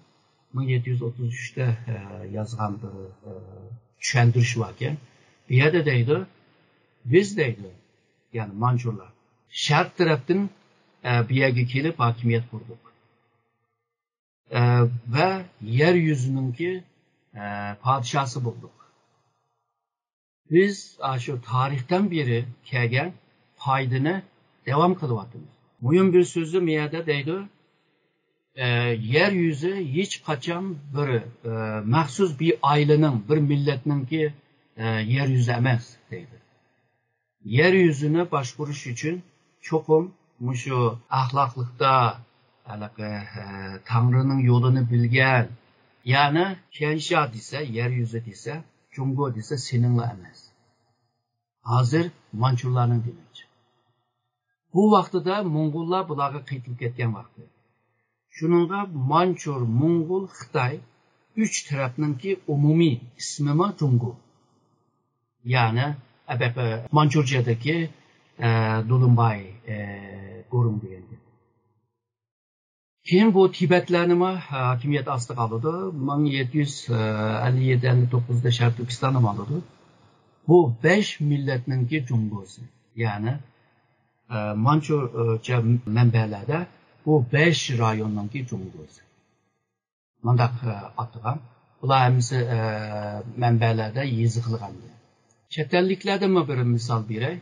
مىڭ يەتتە يۈز ئوتتۇز ئۈچتە، ئە، يازغان بىر، ئە، چۈشەندۈرۈش باركەن. بۇ يەردە دەيدۇ، بىز دەيدۇ، يەنى مانچۇلار شەرق تەرەپتىن، ئە، بۇ يەرگە كېلىپ ھاكىمىيەت قۇردۇق. ئە، ۋە يەر يۈزىنىڭكى، ئە، پادىشاسى بولدۇق. بىز ئاشۇ تارىختىن بېرى كەلگەن قائىدىنى داۋام قىلىۋاتىمىز. مۇھىم بىر سۆزى مۇ يەردە دەيدۇ، ئە، يەر يۈزى ھېچقاچان بىر، ئە، مەخسۇس بىر ئائىلىنىڭ، بىر مىللەتنىڭكى، ئە، يەر يۈزى ئەمەس دەيدۇ. يەر يۈزىنى باشقۇرۇش ئۈچۈن چوقۇم مۇشۇ ئەخلاقلىقتا ھېلىقى، ئە، تەڭرىنىڭ يولىنى بىلگەن، يەنى تيەنشيا دېسە، يەر يۈزى دېسە، جۇڭگو دېسە، سېنىڭلا ئەمەس. ھازىر مانچۇلارنىڭ دېمەكچى. بۇ ۋاقتىدا موڭغۇللار بۇلارغا قېتىلىپ كەتكەن ۋاقتى. شۇنىڭغا مانچۇر، موڭغۇل، خىتاي ئۈچ تەرەپنىڭكى ئومۇمىي ئىسمىمۇ جۇڭگو. يەنى، ئەبەقە مانچۇرچەدىكى، ئە، دۇلۇمباي، ئە، گۇرۇڭ دېگەن گەپ. كېيىن بۇ تىبەتلەرنىمۇ ھاكىمىيەت ئاستىغا ئالىدۇ. مىڭ يەتتە يۈز ئەللىك يەتتە، ئەللىك توققۇزدا شەرقىي تۈركىستاننىمۇ ئالىدۇ. بۇ بەش مىللەتنىڭكى جۇڭگوسى. يەنى، ئە، مانچۇرچە مەنبەلەردە بۇ بەش رايوننىڭكى جۇڭگوسى. مۇنداق، ئە، ئاتىغان. بۇلار ھەممىسى، ئە، مەنبەلەردە يېزىقلىغان. چەت ئەللىكلەردىنمۇ بىر مىسال بېرەي.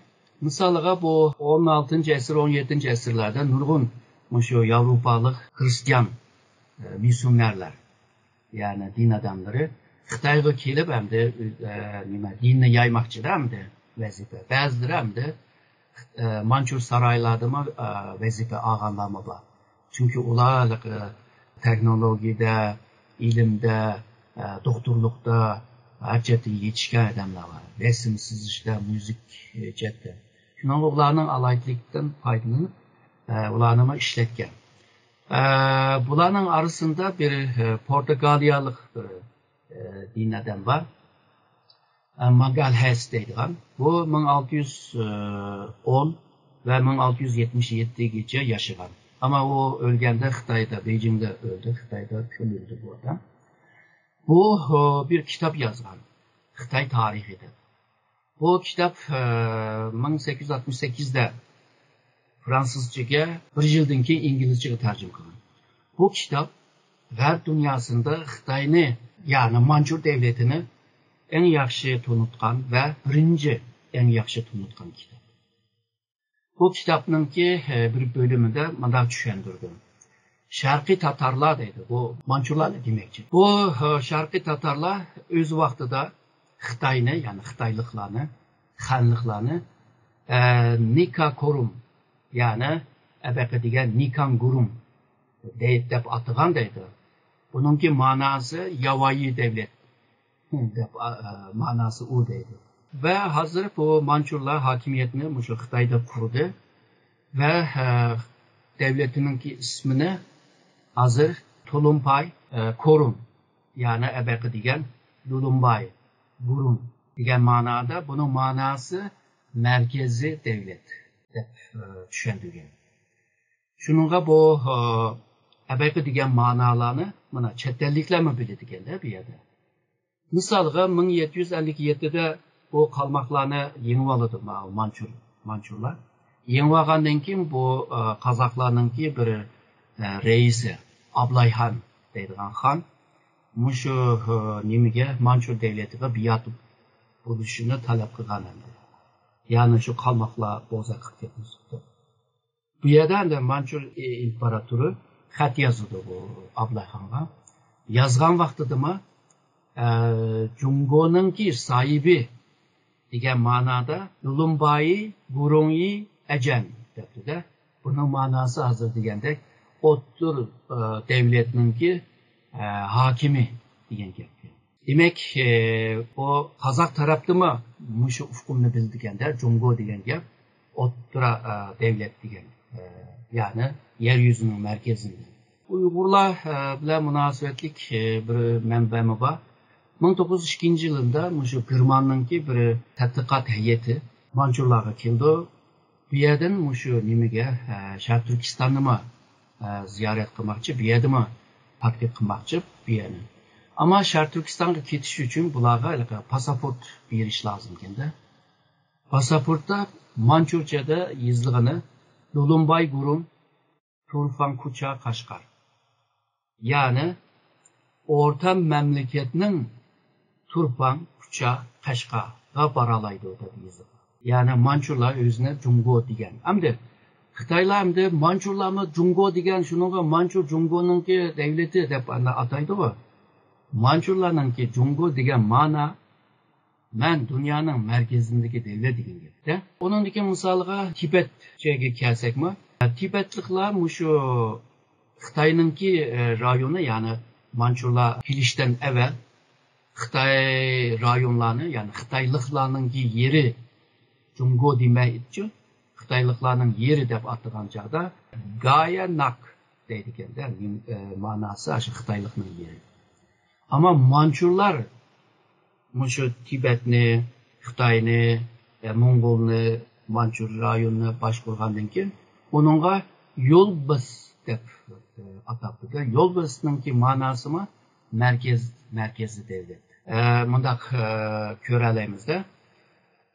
مىسالىغا، بۇ ئون ئالتىنچى ئەسىر، ئون يەتتىنچى ئەسىرلەردە نۇرغۇن مۇشۇ ياۋروپالىق خرىستىيان، ئە، مىسيونېرلار، يەنى دىن ئادەملىرى خىتايغا كېلىپ، ئەمدى، ئە، نېمە، دىننى يايماقچىدا ئەمدى ۋەزىپە. بەزىلىرى ئەمدى ئە، مانچۇ سارايلاردىمۇ، ئە، ۋەزىپە ئالغانلارمۇ بار. چۈنكى ئۇلار، ئە، تېخنولوگىيەدە، ئىلىمدە، ئە، دوختۇرلۇقتا ھەر جەھەتتە يېتىشكەن ئادەملەر بار. رەسىم سىزىشتا، مۇزىك، ئە، جەھەتتە. شۇنىڭغا ئۇلارنىڭ ئالاھىدىلىكتىن پايدىلىنىپ، ئە، ئۇلارنىمۇ ئىشلەتكەن. ئە، بۇلارنىڭ ئارىسىدا بىر، ئە، پورتۇگالىيالىق بىر، ئە، دىن ئادەم بار. ئە، ماگالھەس دەيدىغان. بۇ مىڭ ئالتە يۈز ئون ۋە مىڭ ئالتە يۈز يەتمىش يەتتىگىچە ياشىغان. ئەمما ئۇ ئۆلگەندە خىتايدا، بېيجىڭدا ئۆلدى، خىتايدا كۆمۈلدى بۇ ئادەم. بۇ، ئە، بىر كىتاب يازغان، خىتاي تارىخى دەپ. بۇ كىتاب، ئە، مىڭ سەككىز يۈز ئاتمىش سەككىزدە فرانسۇزچىگە، بىر يىلدىن كېيىن ئىنگلىزچىگە تەرجىمە قىلغان. بۇ كىتاب غەرب دۇنياسىندا خىتاينى، يەنى مانچۇ دەۋلىتىنى ئەڭ ياخشى تونۇتقان ۋە بىرىنچى ئەڭ ياخشى تونۇتقان كىتاب. بۇ كىتابنىڭكى، ئە، بىر بۆلۈمىدە مۇنداق چۈشەندۈرگەن. شەرقىي تاتارلار دەيدۇ، بۇ مانچۇلارنى دېمەكچى. بۇ، ئە، شەرقىي تاتارلار ئۆز ۋاقتىدا خىتاينى، يەنى خىتايلىقلارنى، خەنلىقلارنى، ئە، نىكا كورۇم، يەنى ئەبەقە دېگەن نىكان گۇرۇم دەي-، دەپ ئاتىغان دەيدۇ. بۇنىڭكى ماناسى ياۋايى دەۋلەت دەپ، ئە، ماناسى ئۇ دەيدۇ. ۋە ھازىر بۇ مانچۇلار ھاكىمىيەتنى مۇشۇ خىتايدا قۇردى ۋە، ئە، دەۋلىتىنىڭكى ئىسمىنى ھازىر تۇلۇمپاي، ئە، كورۇم، يەنى ئەبەقە دېگەن دۇلۇمباي، گۇرۇم دېگەن مانادا، بۇنىڭ ماناسى مەركىزىي دەۋلەت دەپ، ئە، چۈشەندۈرگەن. شۇنىڭغا بۇ، ئە، ئەبەقە دېگەن مانالارنى مانا چەت ئەللىكلەرمۇ بىلىدىكەندە بۇ يەردە. مىسالغا، مىڭ يەتتە يۈز ئەللىك يەتتىدە بۇ قالماقلارنى يېڭىۋالىدۇ ما-، مانچۇر، مانچۇرلار. يېڭىۋالغاندىن كېيىن بۇ، ئە، قازاقلارنىڭكى بىر، ئە، رەئىسى ئابلايخان دەيدىغان خان مۇشۇ، ئە، نېمىگە، مانچۇر دەۋلىتىگە بىئات بولۇشىنى تەلەپ قىلغان ئەمدى. يەنى شۇ قالماقلار بوزەك قىلىپ كەتمىسۇن دەپ. بۇ يەردە ئەمدى مانچۇر ئىمپېراتورى خەت يازىدۇ بۇ ئابلايخانغا. يازغان ۋاقتىدىمۇ، ئە، جۇڭگونىڭكى ساھىبى دېگەن مانادا لۇلۇمبايى گۇرۇڭيى ئەجەن دەپتۇ-دە. بۇنىڭ ماناسى ھازىر دېگەندەك ئوتتۇر، ئە، دەۋلەتنىڭكى، ئە، ھاكىمى دېگەن گەپ. دېمەك، ئە، بۇ قازاق تەرەپتىمۇ مۇشۇ ئۇقۇمنى بىلىدىكەندە، جۇڭگو دېگەن گەپ ئوتتۇرا، ئە، دەۋلەت دېگەن، ئە، يەنى يەر يۈزىنىڭ مەركىزىنى. ئۇيغۇرلار، ئە، بىلەن مۇناسىۋەتلىك، ئە، بىر مەنبەمۇ بار. مىڭ توققۇز يۈز ئىككىنچى يىلىدا مۇشۇ گېرماننىڭكى بىر تەتقىقات ھەيئىتى مانچۇلارغا كېلىدۇ. بۇ يەردىن مۇشۇ نېمىگە، ئە، شەرقىي تۈركىستاننىمۇ، ئە، زىيارەت قىلماقچى، بۇ يەردىمۇ تەتقىق قىلماقچى بۇ يەرنى. ئەمما شەرقىي تۈركىستانغا كېتىش ئۈچۈن بۇلارغا ھېلىقى پاسپورت بېرىش لازىمكەندە. پاسپورتتا مانچۇرچەدە يېزىلغىنى لۇلۇمباي گۇرۇم تۇرفان كۇچا قەشقەر. يەنى ئورتا مەملىكەتنىڭ تۇرپان، كۇچا، قەشقەرغا بارالايدۇ دەپ يېزىلغان. يەنى مانچۇلار ئۆزىنى جۇڭگو دېگەن. ئەمدى خىتايلار ئەمدى مانچۇلارمۇ جۇڭگو دېگەن، شۇنىڭغا مانچۇ جۇڭگونىڭكى دەۋلىتى دەپ ئانا ئاتايدىغۇ. مانچۇلارنىڭكى جۇڭگو دېگەن مانا مەن دۇنيانىڭ مەركىزىندىكى دۆلەت دېگەن گەپتە. ئۇنىڭدىكى مىسالغا تىبەتچىگە كەلسەكمۇ، تىبەتلىقلار مۇشۇ خىتاينىڭكى، ئە، رايونى، يەنى مانچۇلار كېلىشتىن ئەۋەل خىتاي رايونلارنى، يەنى خىتايلىقلارنىڭكى يېرى، جۇڭگو دېمەيچۇ، خىتايلىقلارنىڭ يېرى دەپ ئاتىغان چاغدا گايا ناك دەيدىكەن-دە، نېم-، ئە، ماناسى ئاشۇ خىتايلىقنىڭ يېرى. ئەمما مانچۇلار مۇشۇ تىبەتنى، خىتاينى، ئە، موڭغۇلنى، مانچۇ رايونىنى باشقۇرغاندىن كېيىن ئۇنىڭغا يولبىس دەپ، ئە، ئاتاپتۇ-دە. يولبىسنىڭكى ماناسىمۇ مەركەز، مەركەزىي دۆلەت. ئە، مۇنداق، ئە، كۆرەلەيمىز-دە.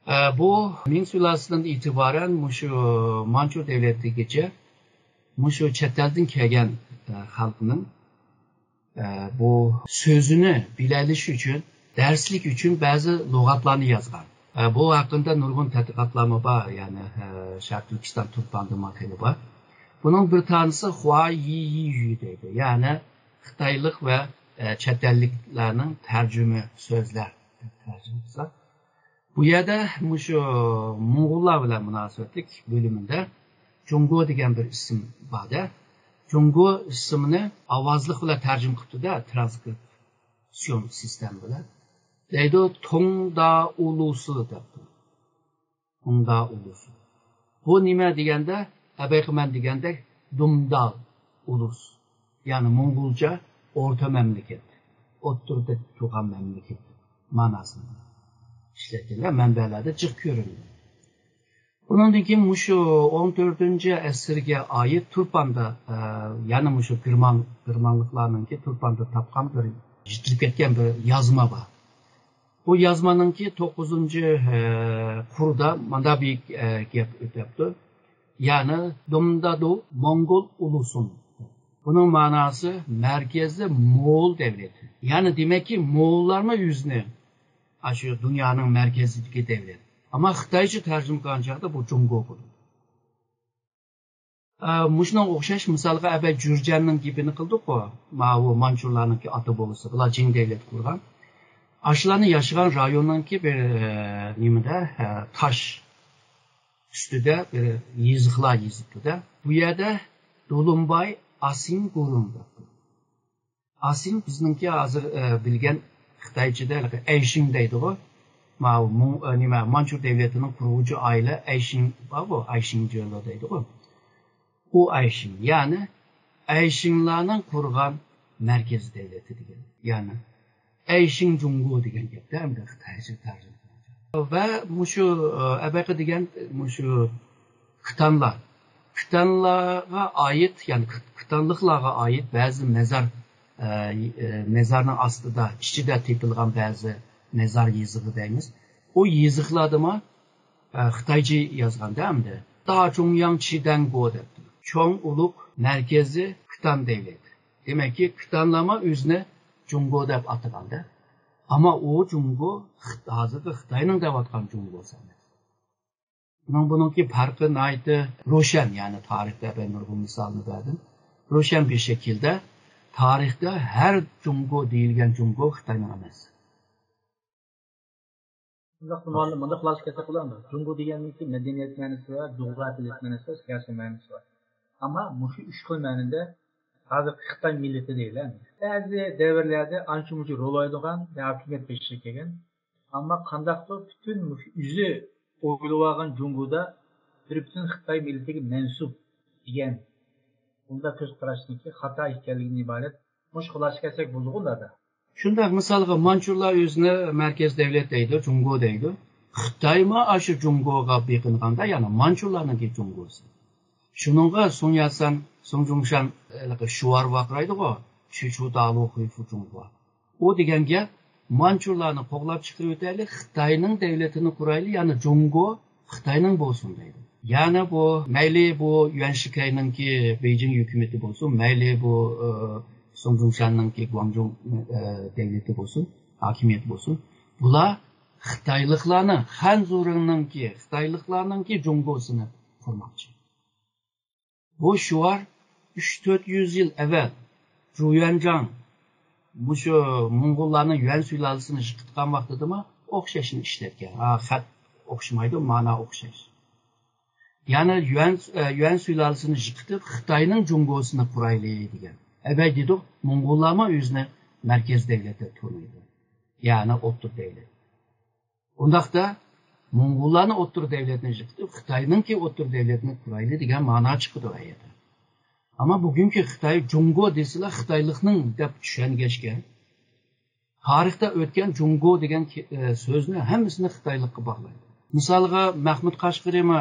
ئە، بۇ مىڭ سۇلالىسىدىن ئېتىبارەن مۇشۇ مانچۇ دۆلىتىگىچە مۇشۇ چەت ئەلدىن كەلگەن، ئە، خەلقنىڭ، ئە، بۇ سۆزىنى بىلەلىشى ئۈچۈن، دەرسلىك ئۈچۈن بەزى لۇغەتلەرنى يازغان. ئە، بۇ ھەققىدە نۇرغۇن تەتقىقاتلارمۇ بار، يەنى، ئە، شەرقىي تۈركىستان تۇرپاندىمۇ خېلى بار. بۇنىڭ بىر تانىسى خۇا يى يى يۈ دەيدۇ، يەنى خىتايلىق ۋە، ئە، چەت ئەللىكلەرنىڭ تەرجىمە سۆزلەر دەپ تەرجىمە قىلسا. بۇ يەردە مۇشۇ موڭغۇللار بىلەن مۇناسىۋەتلىك بۆلۈمىدە جۇڭگو دېگەن بىر ئىسىم بار-دە. جۇڭگو ئىسمىنى ئاۋازلىق بىلەن تەرجىمە قىپتۇ-دە، ترانسكرىپسىيون سىستېما بىلەن. دەيدۇ، تۇڭدا ئۇلۇسى دەپتۇ. تۇڭدا ئۇلۇسى. بۇ نېمە دېگەندە، ئەبەيقى مەن دېگەندەك، دۇمدال ئۇلۇس. يەنى موڭغۇلچە ئورتا مەملىكەت، ئوتتۇرىدا تۇرغان مەملىكەت ماناسىنى ئىشلەتكەنلەر مەنبەلەردە جىق كۆرۈنىدۇ. ئۇنىڭدىن كېيىن مۇشۇ ئون تۆتىنچى ئەسىرگە ئائىت تۇرپاندا، ئە، يەنە مۇشۇ گېرمان، گېرمانلىقلارنىڭكى تۇرپاندا تاپقان بىر يىتىلىپ كەتكەن بىر يازما بار. بۇ يازمىنىڭكى توققۇزىنچى، ئە، قۇردا مانداق بىر، ئە، گەپ ئۆتەپتۇ. يەنى دۇمدادۇ موڭغۇل ئۇلۇسۇن. بۇنىڭ ماناسى مەركەزى موڭغۇل دەۋلىتى. يەنى دېمەككى، موڭغۇللارمۇ ئۆزىنى ئاشۇ دۇنيانىڭ مەركەزىدىكى دەۋلەت. ئەمما خىتايچە تەرجىمە قىلغان چاغدا بۇ جۇڭگو بولىدۇ. ئە، مۇشۇنىڭغا ئوخشاش مىسالغا ئەبەي جۈرجەننىڭ گېپىنى قىلدۇققۇ، ماۋۇ مانچۇلارنىڭكى ئاتا بوۋىسى، بۇلار جىڭ دەۋلەت قۇرغان. ئاشۇلارنىڭ ياشىغان رايونىنىڭكى بىر، ئە، نېمىدە، ئە، تاش ئۈستىدە بىر يېزىقلار يېزىپتۇ-دە. بۇ يەردە دولۇمباي ئاسىن گۇرۇڭ دەپتۇ. ئاسىن بىزنىڭكى ھازىر، ئە، بىلگەن خىتايچىدا ئەيشىڭ دەيدىغۇ. ماۋۇ مۇ-، ئە، نېمە، مانچۇ دەۋلىتىنىڭ قۇرغۇچى ئائىلە ئەيشىڭ بارغۇ، ئەيشىڭ جۆلو دەيدىغۇ. ئۇ ئەيشىڭ، يەنى ئەيشىڭلارنىڭ قۇرغان مەركەزىي دەۋلىتى دېگەن. يەنى ئەيشىڭ جۇڭگو دېگەن گەپتە، ئەمدى خىتايچە تەرجىمە قىلغان. ۋە مۇشۇ، ئە، ئەبەقە دېگەن مۇشۇ كىتانلار. كىتانلارغا ئائىت، يەنى كىت-، كىتانلىقلارغا ئائىت بەزى مەزار، ئە، ئە، مەزارنىڭ ئاستىدا، ئىچىدە تېپىلغان بەزى مەزار يېزىقى دەيمىز. ئۇ يېزىقلاردىمۇ، ئە، خىتايچە يازغاندا ئەمدى. داچۇڭياڭ چىدەنگو دەپتۇ. چوڭ ئۇلۇغ مەركەزى كىتان دەيلى. دېمەككى، كىتانلارمۇ ئۆزىنى جۇڭگو دەپ ئاتىغاندا. ئەمما ئۇ جۇڭگو خىت-، ھازىرقى خىتاينىڭ دەۋاتقان جۇڭگوسى ئەمەس. بۇنىڭ، بۇنىڭكى پەرقى ناھايىتى روشەن، يەنى تارىختا بەن نۇرغۇن مىسالنى بەردىم. روشەن بىر شەكىلدە تارىختا ھەر جۇڭگو دېيىلگەن جۇڭگو خىتاينىڭ ئەمەس. مۇنداق، مۇنداق خۇلاسە كەلسەك بولامدۇ؟ جۇڭگو دېگەننىڭكى مەدەنىيەت مەنىسى بار، جۇغراپىيەلىك مەنىسى بار، سىياسىي مەنىسى بار. ئەمما مۇشۇ ئۈچ خىل مەنىدە ھازىرقى خىتاي مىللىتى دەيلى. بەزى دەۋرلەردە ئانچە-مۇنچە رول ئوينىغان ۋە ھاكىمىيەت بېشىغا كەلگەن. ئەمما قانداقتۇر پۈتۈن مۇشۇ ئۆزى ئويلىۋالغان جۇڭگودا بىر پۈتۈن خىتاي مىللىتىگە مەنسۇپ دېگەن بۇنداق كۆز قاراشنىڭكى خاتا ئىكەنلىكىدىن ئىبارەت مۇشۇ خۇلاسىگە كەلسەك بولىدىغۇ ئۇنداقتا. شۇنداق، مىسالغا، مانچۇلار ئۆزىنى مەركەز دەۋلەت دەيدۇ، جۇڭگو دەيدۇ. خىتايمۇ ئاشۇ جۇڭگوغا بېقىنغاندا، يەنى مانچۇلارنىڭكى جۇڭگوسى. شۇنىڭغا سۇڭ ياتسان، سۇڭ جۇڭشان، ھېلىقى شۇۋار ۋارقىرايدىغۇ، شۇچۇ دالۇ خۇيفۇ جۇڭگو. ئۇ دېگەن گەپ، مانچۇلارنى قوغلاپ چىقىرىۋېتەيلى، خىتاينىڭ دەۋلىتىنى قۇرايلى، يەنى جۇڭگو خىتاينىڭ بولسۇن دەيدۇ. يەنى بۇ مەيلى بۇ يۈەنشىكەينىڭكى بېيجىڭ ھۆكۈمىتى بولسۇن، مەيلى بۇ، ئى، سۇڭ جۇڭشاننىڭكى گۇاڭجۇڭ، ئى، دەۋلىتى بولسۇن، ھاكىمىيەت بولسۇن، بۇلار خىتايلىقلارنى، خەنزۇرېڭنىڭكى، خىتايلىقلارنىڭكى جۇڭگوسىنى قۇرماقچى. بۇ شوئار ئۈچ تۆت يۈز يىل ئەۋەل جۇيۈەنجاڭ مۇشۇ موڭغۇللارنىڭ يۈەن سۇلالىسىنى يىقىتقان ۋاقتىدىمۇ ئوخشاشنى ئىشلەتكەن. ھا، خەت ئوخشىمايدۇ، مانا ئوخشاش. يەنى يۈەن، ئە، يۈەن سۇلالىسىنى يىقىتىپ، خىتاينىڭ جۇڭگوسىنى قۇرايلى دېگەن. ئەبەي دېدۇق، موڭغۇللارمۇ ئۆزىنى مەركەز دەۋلەت دەپ تونۇيدۇ. يەنى ئوتتۇرا دەۋلەت. ئۇنداقتا موڭغۇللارنى ئوتتۇرا دەۋلەتنى يىقىتىپ، خىتاينىڭكى ئوتتۇرا دەۋلەتنى قۇرايلى دېگەن مانا چىقىدۇ ئۇ يەردە. ئەمما بۈگۈنكى خىتاي جۇڭگو دېسىلا خىتايلىقنىڭ دەپ چۈشەنگەچكە، تارىختا ئۆتكەن جۇڭگو دېگەن كې-، ئە، سۆزنى ھەممىسىنى خىتايلىققا باغلايدۇ. مىسالغا، مەھمۇد قەشقىرىمۇ،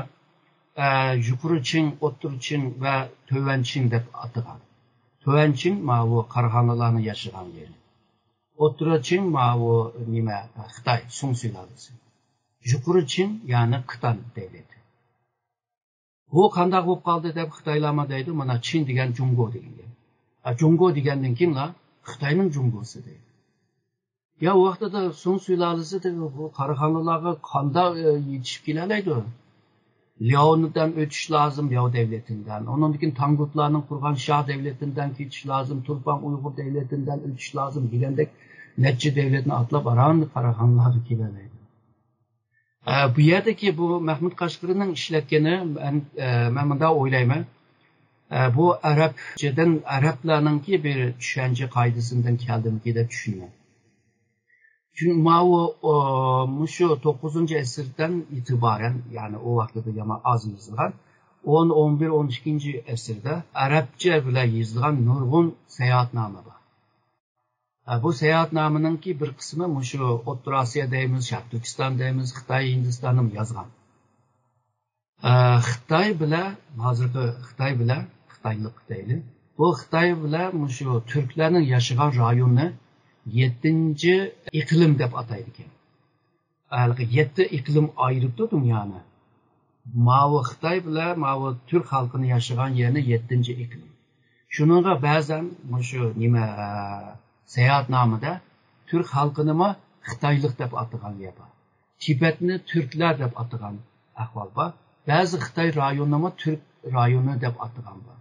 ئە، يۇقىرى چىڭ، ئوتتۇرا چىڭ ۋە تۆۋەن چىڭ دەپ ئاتىغان. تۆۋەن چىڭ ماۋۇ قاراخانلىلارنىڭ ياشىغان يېرى. ئوتتۇرا چىڭ ماۋۇ نېمە، خىتاي، سۇڭ سۇلالىسى. يۇقىرى چىڭ، يەنى قىتان دەۋلىتى. بۇ قانداق بولۇپ قالدى دەپ خىتايلارمۇ دەيدۇ، مانا چىن دېگەن جۇڭگو دېگەن گەپ. ئە، جۇڭگو دېگەندىن كېيىنلا خىتاينىڭ جۇڭگوسى دەيدۇ. يا، ئۇ ۋاقتىدا سۇڭ سۇلالىسى دە-، بۇ قاراخانلىلارغا قانداق، ئە، يېتىشىپ كېلەلەيدۇ؟ لياۋدىن ئۆتۈش لازىم، لياۋ دەۋلىتىدىن. ئۇنىڭدىن كېيىن تاڭگۇتلارنىڭ قۇرغان شاھ دەۋلىتىدىن كېتىش لازىم، تۇرپان ئۇيغۇر دەۋلىتىدىن ئۆتۈش لازىم دېگەندەك نەچچە دەۋلەتنى ئاتلاپ ئاران قاراخانلىلارغا كېلەلەيدۇ. ئە، بۇ يەردىكى بۇ مەھمۇد قەشقىرىنىڭ ئىشلەتكىنى، مەن، ئە، مەن مۇنداق ئويلايمەن. ئە، بۇ ئەرەبچىدىن، ئەرەبلەرنىڭكى بىر چۈشەنچە قائىدىسىدىن كەلدىمىكى دەپ چۈشىنىمەن. چۈنكى ماۋۇ، ئو، مۇشۇ توققۇزىنچى ئەسىردىن ئېتىبارەن، يەنى ئۇ ۋاقتىدا يامان ئاز يېزىلغان، ئون، ئون بىر، ئون ئىككىنچى ئەسىردە ئەرەبچە بىلەن يېزىلغان نۇرغۇن ساياھەتنامە بار. ئە، بۇ ساياھەتنامىنىڭكى بىر قىسمى مۇشۇ ئوتتۇرا ئاسىيا دەيمىز، شەرقىي تۈركىستان دەيمىز، خىتاي، ھىندىستاننىمۇ يازغان. ئە، خىتاي بىلەن، ھازىرقى خىتاي بىلەن، خىتايلىق دەيلى. بۇ خىتاي بىلەن مۇشۇ تۈركلەرنىڭ ياشىغان رايونىنى يەتتىنچى ئىقلىم دەپ ئاتايدىكەن. ھېلىقى يەتتە ئىقلىم ئايرىپتۇ دۇنيانى. ماۋۇ خىتاي بىلەن ماۋۇ تۈرك خەلقىنى ياشىغان يەرنى يەتتىنچى ئىقلىم. شۇنىڭغا بەزەن مۇشۇ نېمە، ئە، ساياھەتنامىدە تۈرك خەلقىنىمۇ خىتايلىق دەپ ئاتىغان يەر بار. تىبەتنى تۈركلەر دەپ ئاتىغان ئەھۋال بار. بەزى خىتاي رايونىنىمۇ تۈرك رايونى دەپ ئاتىغان بار.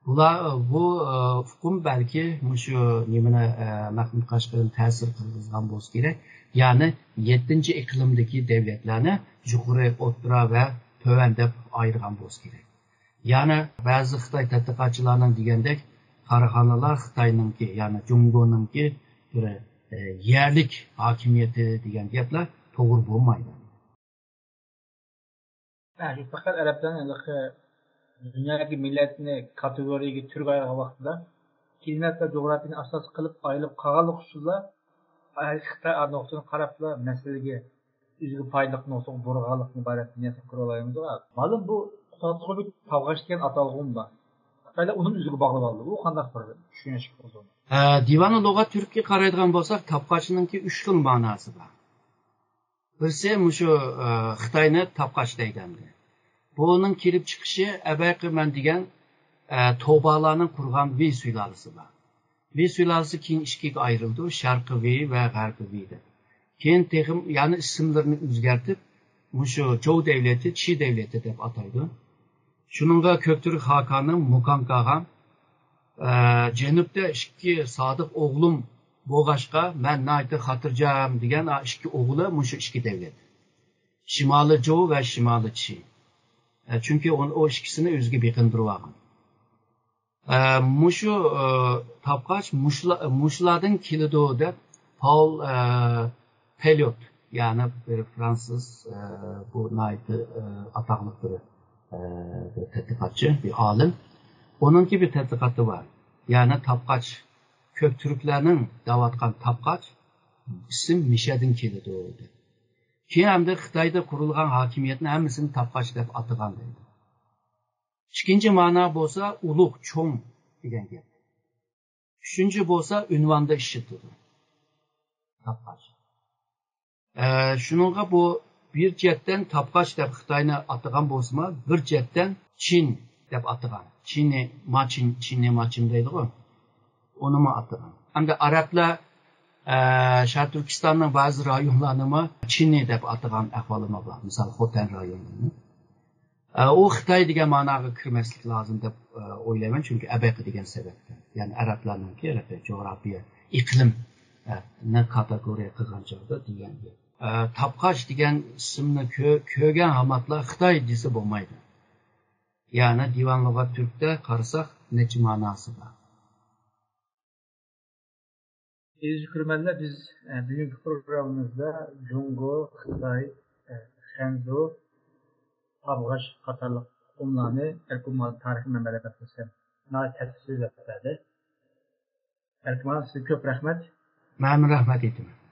بۇلار، بۇ، ئۇقۇم بەلكى مۇشۇ نېمىنى، مەھمۇد قەشقىرىنى تەسىر قىلغۇزغان بولسا كېرەك. يەنى يەتتىنچى ئىقلىمدىكى دەۋلەتلەرنى يۇقىرى، ئوتتۇرا ۋە تۆۋەن دەپ ئايرىغان بولسا كېرەك. يەنى بەزى خىتاي تەتقىقاتچىلارنىڭ دېگەندەك، قاراخانلىلار خىتاينىڭكى، يەنى جۇڭگونىڭكى بىر، ئە، يەرلىك ھاكىمىيىتى دېگەن گەپلەر توغرا بولمايدۇ. ھە، شۇ پەقەت ئەرەبلەرنى ھېلىقى دۇنيادىكى مىللەتنى كاتېگورىيەگە تۈرگەن ۋاقتىدا كىلىمات ۋە جۇغراپىيەنى ئاساس قىلىپ ئايرىلىپ قالغانلىقى ئۈچۈنلا، ئە، خىتاي ئا نۇقتىدىن قاراپلا مەسىلىگە ئۆزىگە پايدىلىق نۇقتىغا بۇرىغانلىقتىن ئىبارەت نىيەتنى قۇرۇۋالايمىز. مالۇم بۇ تۇتاتقۇ بىر تاۋقاش دېگەن ئاتالغۇمۇ بار. خىتايلار ئۇنىمۇ ئۆزىگە باغلىۋالدى. ئۇ قانداق بىر چۈشىنىش ئۇسۇلى؟ ئە، دىۋانۇ لۇغەت تۈرككە قارايدىغان بولساق، تاپقاچنىڭكى ئۈچ خىل ماناسى بار. بىرسى مۇشۇ، ئە، خىتاينى تاپقاچ دەيدۇ ئەمدى. بۇنىڭ كېلىپ چىقىشى ئەبەقى مەن دېگەن، ئە، توبالارنىڭ قۇرغان ۋېي سۇلالىسى بار. ۋېي سۇلالىسى كېيىن ئىككىگە ئايرىلىدۇ، شەرقىي ۋېي ۋە غەربىي ۋېي دەپ. كېيىن تېخىمۇ يەنە ئىسىملىرىنى ئۆزگەرتىپ، مۇشۇ جوۋ دەۋلىتى، چى دەۋلىتى دەپ ئاتايدۇ. شۇنىڭغا كۆكتۈرك خاقاننىڭ مۇكاڭ كاغان، ئە، جەنۇبتا ئىككى سادىق ئوغلۇم بولغاچقا، مەن ناھايىتى خاتىرجەم دېگەن ئا ئىككى ئوغلى مۇشۇ ئىككى دەۋلەت. شىمالىي جوۋ ۋە شىمالىي چى. ئە، چۈنكى ئۇ، ئۇ ئىككىسىنى ئۆزىگە بېقىندۇرۇۋالغان. ئە، مۇشۇ، ئە، تاپقاچ مۇشۇلا-، مۇشۇلاردىن كېلىدۇ دەپ پاول، ئە، پېليوت، يەنى بىر فرانسىز، ئە، بۇ ناھايىتى، ئە، ئاتاقلىق بىر، ئە، بىر تەتقىقاتچى، بىر ئالىم. ئۇنىڭكى بىر تەتقىقاتى بار. يەنى تاپقاچ، كۆك تۈركلەرنىڭ دەۋاتقان تاپقاچ ئىسىم مىشەدىن كېلىدۇ دەپ. كېيىن ئەمدى خىتايدا قۇرۇلغان ھاكىمىيەتنى ھەممىسىنى تاپقاچ دەپ ئاتىغان دەيدۇ. ئىككىنچى مانا بولسا ئۇلۇغ، چوڭ دېگەن گەپ. ئۈچىنچى بولسا ئۇنۋاندا ئىشلىتىدۇ. تاپقاچ. ئە، شۇنىڭغا بۇ بىر جەھەتتىن تاپقاچ دەپ خىتاينى ئاتىغان بولسىمۇ، بىر جەھەتتىن چىن دەپ ئاتىغان. چىنى ماچىن، چىنى ماچىن دەيدىغۇ. ئۇنىمۇ ئاتىغان. ئەمدى ئەرەبلەر، ئە، شەرقىي تۈركىستاننىڭ بەزى رايونلارنىمۇ چىنى دەپ ئاتىغان ئەھۋالىمۇ بار. مىسال، خوتەن رايونىنى. ئە، ئۇ خىتاي دېگەن ماناغا كىرمەسلىك لازىم دەپ، ئە، ئويلايمەن، چۈنكى ئەبەقى دېگەن سەۋەبتىن. يەنى ئەرەبلەرنىڭكى ھېلىقى جۇغراپىيە، ئىقلىم، ئە، نى كاتېگورىيە قىلغان چاغدا دېگەن گەپ. ئە، تاپقاچ دېگەن ئىسىمنى كۆ-، كۆرگەن ھاماتلا خىتاي دېسە بولمايدۇ. يەنى دىۋان لۇغەت تۈركتە قارىساق نەچچە ماناسى بار. ئەزىز كۆرۈرمەنلەر، بىز، ئە، بۈگۈنكى پروگراممىمىزدا جۇڭگو، خىتاي، ئە، خەنزۇ، ئابغاچ قاتارلىق ئۇقۇملارنى ئەركىن مۇئەللىم تارىخىي مەنبەلەردىن قىلسام ناھايىتى تەپسىلىي سۆزلەپ بەردى. ئەركىن مۇئەللىم، سىزگە كۆپ رەھمەت. مەن رەھمەت ئېيتىمەن.